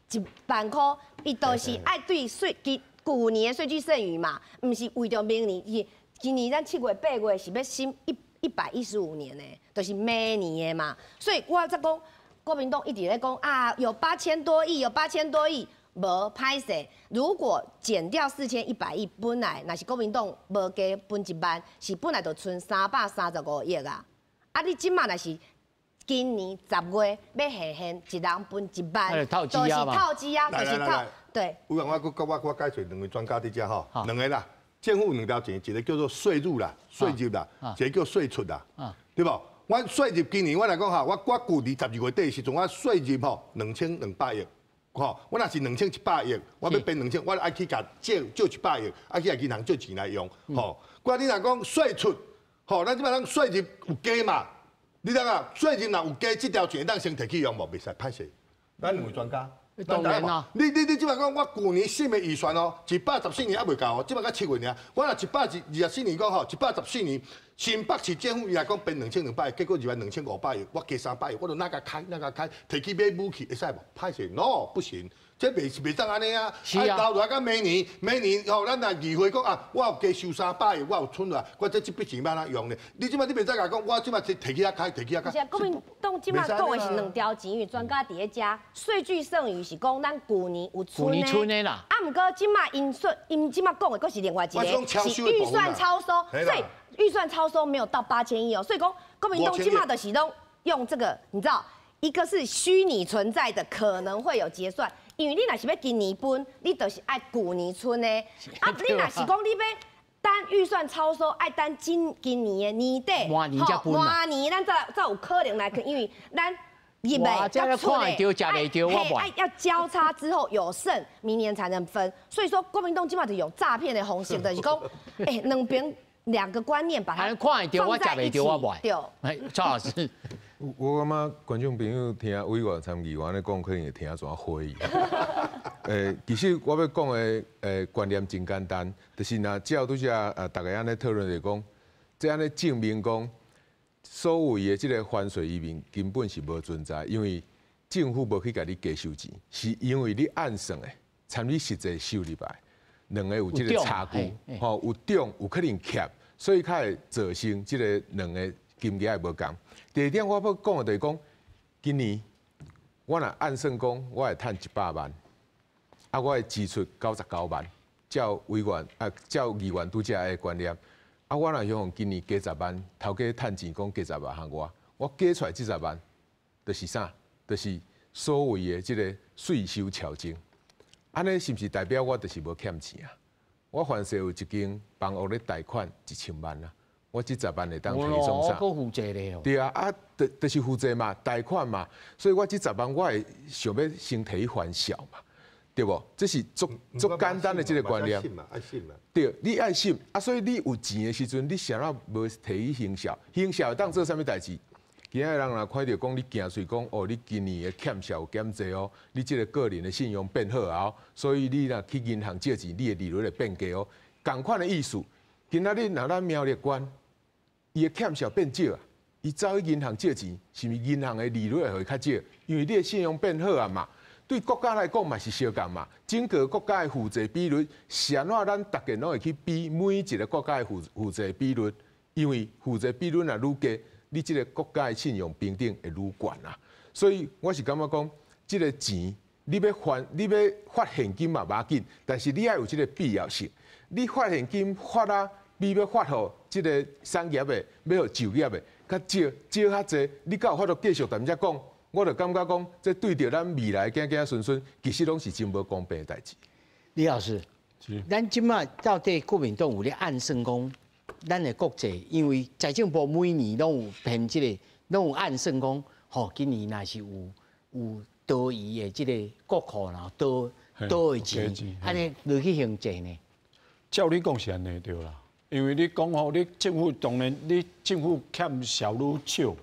1萬箍，伊就是愛對稅基。舊年的稅據剩餘嘛，毋是為著明年，是今年咱7月8月是欲審115年的，就是明年的嘛。所以我才講，國民黨一直咧講啊，有八千多億，有八千多億，無歹勢。如果減掉4100億，本來若是國民黨無加分一萬，是本來就賰335億啊。啊，你這馬若是今年10月欲還現，一人分一萬，就是透支啊，就是透。對。有人我解說兩位專家佇遮吼，兩個啦，政府兩條錢，一個叫做稅入啦，稅入啦，一個叫稅出啦，對無？我稅入今年我來講吼，我舊年12月底的時陣，我稅入吼2200億，吼，我若是2100億，我欲變兩千，我愛去共借借一百億，愛去共銀行借錢來用，吼。我你若講稅出，吼，咱這擺咱稅入有加嘛？你知影？稅入若有加，這條錢會當先提去用無？袂使，歹勢。咱兩位專家。當然啦，你這擺講，我舊年審的預算哦，114年猶未夠哦，這擺才7月爾。我若124年講吼，114年新北市政府伊來講編2200億，結果入來2500億，我加300億，我就哪共開哪共開，提去買武器會使無？歹勢，no 不行，這袂當按呢啊！是啊，留落來到明年，明年吼，咱來議會講啊，我有加收300億，我有存落來，我這筆錢欲按怎用呢？你這擺你袂使共講，我這擺提去遐開，提去遐開。是啊，國民黨這擺講的是兩條錢，因為專家佇咧遮，稅據剩餘是講咱舊年有賰的。啦。啊，毋過這擺𪜶說，𪜶這擺講的閣是另外一個，是預算超收，所以預算超收沒有到8000億哦。所以講國民黨這擺就是攏用這個，你知道，一個是虛擬存在的，可能會有結算。因為你若是欲今年分，你就是愛舊年賰的。啊，你若是講你欲等預算超收，愛等今年的年底，明年才分明年咱才有可能來去，因為咱入的佮出的，愛要交叉之後有剩，明年才能分。所以說，國民黨這擺就用詐騙的方式，就是講，欸，兩邊兩個觀念把它放在一起。對。哎，趙老師。我感覺觀眾朋友聽委員參議員按呢講，可能會聽一火去。其實我欲講的觀念真簡單，就是若照拄才逐家按呢討論來講，這按呢證明講，所謂的這個還稅於民根本是無存在，因為政府無去共你加收錢，是因為你按算的，參你實際收入來，兩個有這個差距，吼有漲有可能欠，所以才會造成這個兩個金額的無仝。第二點，我欲講的就是講，今年我若按算講，我會趁100萬，啊，我的支出99萬，照委員啊，照議員拄才的觀念，啊，我若想今年加十萬，頭家趁錢講加十萬予我，我加出來這十萬，就是啥？就是所謂的這個稅收調整。按呢是毋是代表我就是無欠錢啊？我凡勢有一間房屋咧貸款1000萬啊。我這十萬會當提創啥？閣負債咧。對啊，啊，就是負債嘛，貸款嘛，所以我這十萬我會想欲先提去還息嘛，對無？這是足足簡單的這個觀念。對，你愛信啊，所以你有錢的時陣，你啥物無提去還息？還息會當做啥物代誌？今仔人若看著講你驚喙講哦，你今年的欠息有減濟哦，你這個個人的信用變好啊，所以你若去銀行借錢，你的利率會變低哦。仝款的意思，今仔日若咱苗栗縣，伊的欠息變少啊，伊走去銀行借錢，是毋是銀行的利率會較少？因為你的信用變好啊嘛。對國家來講嘛是相仝嘛。整個國家的負債比率，是按怎咱逐家攏會去比每一個國家的負債比率？因為負債比率若愈低，你這個國家的信用評等會愈懸啊。所以我是感覺講，這個錢你欲還，你欲發現金嘛無要緊，但是你愛有這個必要性。你發現金發啊，比欲發予這個產業的，欲予就業的較少，少較濟，你敢有法度繼續踮遮講？我就感覺講，這對著咱未來子子孫孫，其實攏是真無公平的代誌。李老師，咱這擺到底國民黨有咧按算講，咱的國債，因為財政部每年攏有編這個，攏有按算講，吼，今年若是有多餘的這個國庫啦，多的錢，按呢落去還債呢？照你講是按呢對啦，因為你講吼，你政府當然你政府欠息愈少，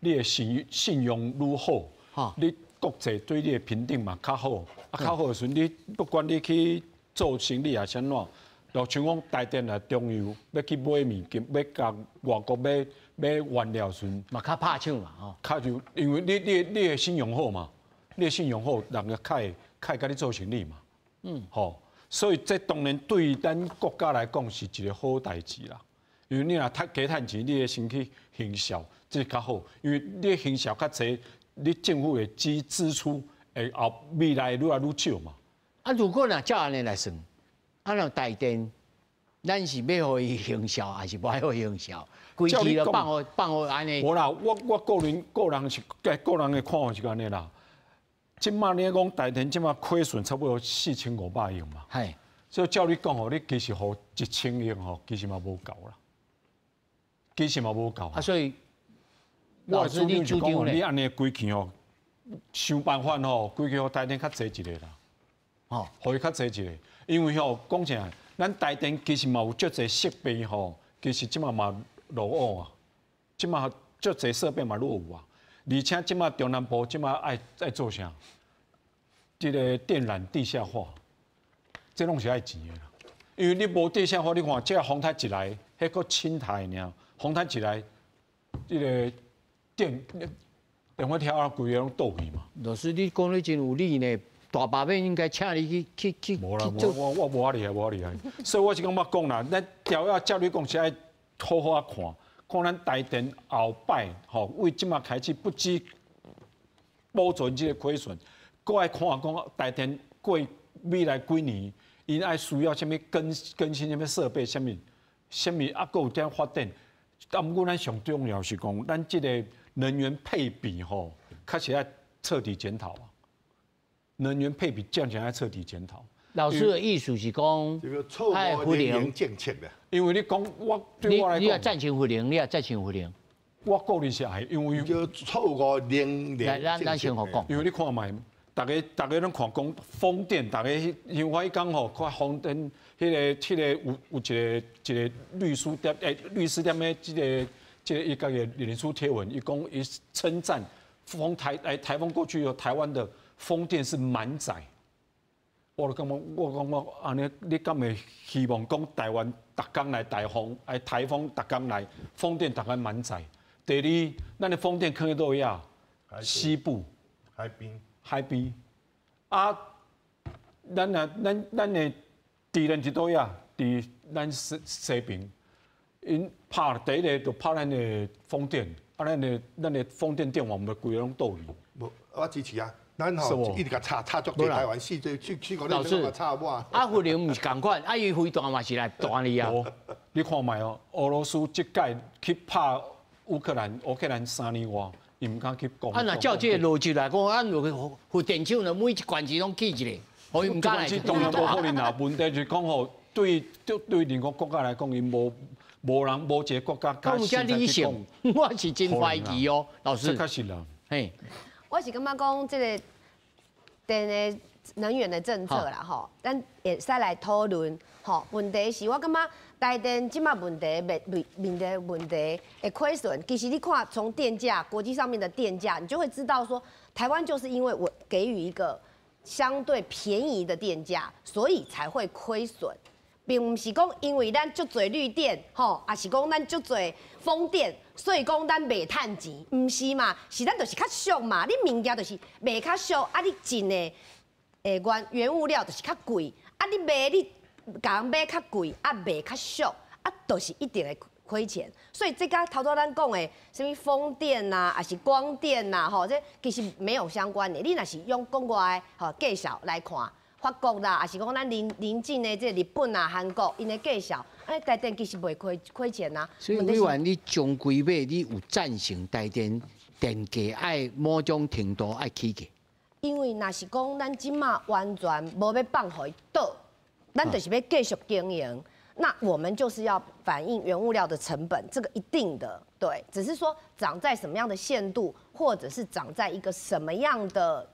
你的信用愈好，你國際對你的評等嘛較好，啊較好的時陣，你不管你去做生意抑是按怎，就像講台電啊、中油欲去買物件，欲共外國買買原料時陣，嘛較拍手嘛吼，較就因為你的信用好嘛，你的信用好，人家較會較會共你做生意嘛，吼，所以這當然對咱國家來講是一個好代誌啦。因為你若趁加趁錢，你會先去還息，這較好。因為你還息較濟，你政府的支出會後未來愈來愈少嘛。啊，如果若照按呢來算，啊，若台電，咱是欲予伊行銷，還是無愛予伊行銷？規氣就放予放予按呢。無啦，我個人的看法是按呢啦。這馬你講台電這馬虧損差不多4500億嘛。係。所以照你講吼，你其實予1000億吼，其實嘛無夠啦。其實嘛無夠。啊，所以我的主張是講，你按呢規氣吼，想辦法吼，規氣予台電較濟一个啦。吼，予伊較濟一个，因為吼講真，咱台電其實嘛有足濟設備吼，其實這馬嘛落伍啊，這馬足濟設備嘛落伍啊，而且這馬中南部這馬愛做啥？這个電纜地下化，這攏是愛錢的啦。因為你無地下化，你看這个風台一來，彼個輕台爾，風台一來，這个電火條啊，規个攏倒去嘛。老師，你講得真有理呢。大罷免應該請你去去去無啦，我無遐厲害，無遐厲害。所以我是感覺講啦，咱調要照你講是愛好好仔看，看咱台電後擺吼，為這馬開始不止保存這个虧損，閣愛看講台電過未來幾年，𪜶愛需要啥物更新啥物設備，啥物啥物啊，閣有點發展。啊，毋過咱上重要是講，咱這个能源配比吼，確實愛徹底檢討啊。能源配比這樣講愛徹底檢討。老師的意思是講，這個錯誤能源政策啦。因為你講我對我來講，你也贊成核能，你也贊成核能。我個人是愛，因為叫錯誤能源。來，咱先予講。因為你看覓，逐家攏看講風電，逐家因為我彼工吼看風電，彼个有一個律師踮律師踮咧，這個伊家己的臉書貼文，伊講伊稱讚風台風過去以後，台灣的風電是滿載。我就感覺按呢，你敢會希望講台灣逐工來台風，台風逐工來，風電逐工滿載？第二，咱的風電囥佇佗位啊？西部海邊，海邊啊，咱啊，咱的敵人佇佗位啊？佇咱西邊，𪜶拍第一个就拍咱的風電，啊，咱的風電電網毋規个攏倒去。無，我支持啊。咱吼一直共插插足濟台灣四個四四個咧，攏共插滿。啊，核能毋是仝款，啊，伊飛彈嘛是來彈你啊。你看覓哦，俄羅斯這擺去拍烏克蘭，烏克蘭3年外，伊毋敢去攻。啊，若照這个邏輯來講，啊，若核電廠呢，每一縣市攏起一个，予伊毋敢來。當然無可能啦。問題就是講吼，對任何國家來講，𪜶無人無一个國家敢這理性，我是真懷疑哦，老師。這確實啦。嘿。我是感覺講這个電的能源的政策啦，吼，咱會使來討論。吼，問題是我感覺台電這馬問題面面對問題會虧損。其實你看從電價，國際上面的電價，你就會知道說，台灣就是因為我給予一個相對便宜的電價，所以才會虧損，並毋是講因為咱足濟綠電，吼，抑是講咱足濟風電，所以講咱袂趁錢，毋是嘛？是咱就是較俗嘛，你物件就是賣較俗，啊，你進的原物料就是較貴，啊，你賣你共人買較貴，啊賣較俗，啊，就是一定會虧錢。所以這佮頭拄咱講的，啥物風電呐，抑是光電呐，吼，這其實沒有相關的。你若是用國外的吼計數來看，法國啦，抑是講咱鄰近的這日本啊、韓國，𪜶的計數，哎，台電其實袂虧錢啊。所以委員，你終歸尾你有贊成台電電價愛某種程度愛起價？因為若是講咱這馬完全無欲放予伊倒，咱就是欲繼續經營。那我們就是要反映原物料的成本，這個一定的對，只是說漲在什麼樣的限度，或者是漲在一個什麼樣的，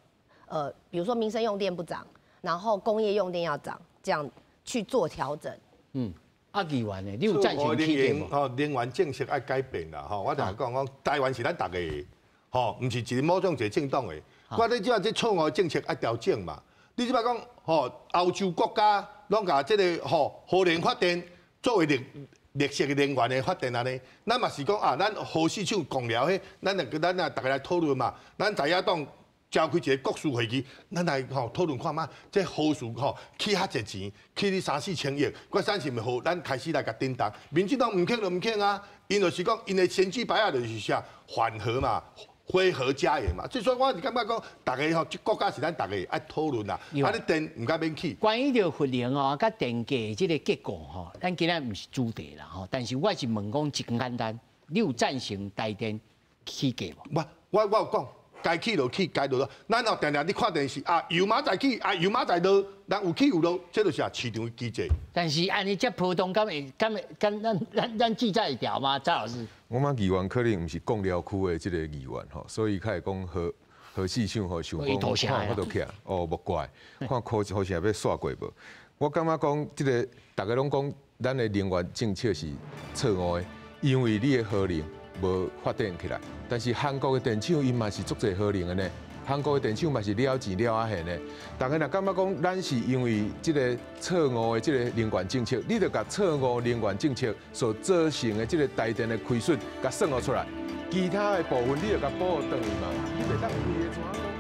比如說民生用電不漲，然後工業用電要漲，這樣去做調整。嗯，啊，議員呢，你有贊成起價無？吼，能源政策愛改變啦，吼，我就講講台灣是咱逐家的，吼，毋是一個某種一個政黨的。我你這擺這錯誤政策愛調整嘛。你這擺講吼，歐洲國家攏共這个吼核能發電作為綠色的能源的發電按呢，咱嘛是講啊，咱核四廠講了彼，咱就咱啊逐家來討論嘛。咱在野黨召開一個國事會議，咱來吼討論看覓，這核四吼起較濟錢，起你三四千億，我相信好，咱開始來共叮當。民進黨毋肯就毋肯啊，𪜶就是講𪜶的選舉牌仔就是啥緩和嘛。非核家园嘛。所以说我是感覺講，逐家吼，這國家是咱逐家愛討論啦。啊，你電毋該免起。關於著核能哦，佮電價這個結構吼，咱今仔毋是主題啦吼。但是我是問講真簡單，你有贊成台電起價無？我有講，該起就起，該落落。咱哦定定你看電視啊，油明仔載起，啊油明仔載落，咱有起有落，這就是啊市場機制。但是按呢遮波動，敢會敢會敢咱咱咱記載會牢嗎？蔡老師？我感覺議員可能毋是貢寮區的這個議員吼，所以較會講何何市長吼想講看法度起來，哦，莫怪，看柯好像欲煞過無？我感覺講這个逐家攏講咱的能源政策是錯誤的，因為你的核能無發展起來，但是韓國的電廠𪜶嘛是足濟核能的呢，韓國的電廠嘛是了錢了啊現的。逐家若感覺講咱是因為這个錯誤的這个能源政策，你著共錯誤能源政策所造成的這个台電的虧損，共算予出來，其他的部分你著共補轉去嘛，你袂當規个怎講？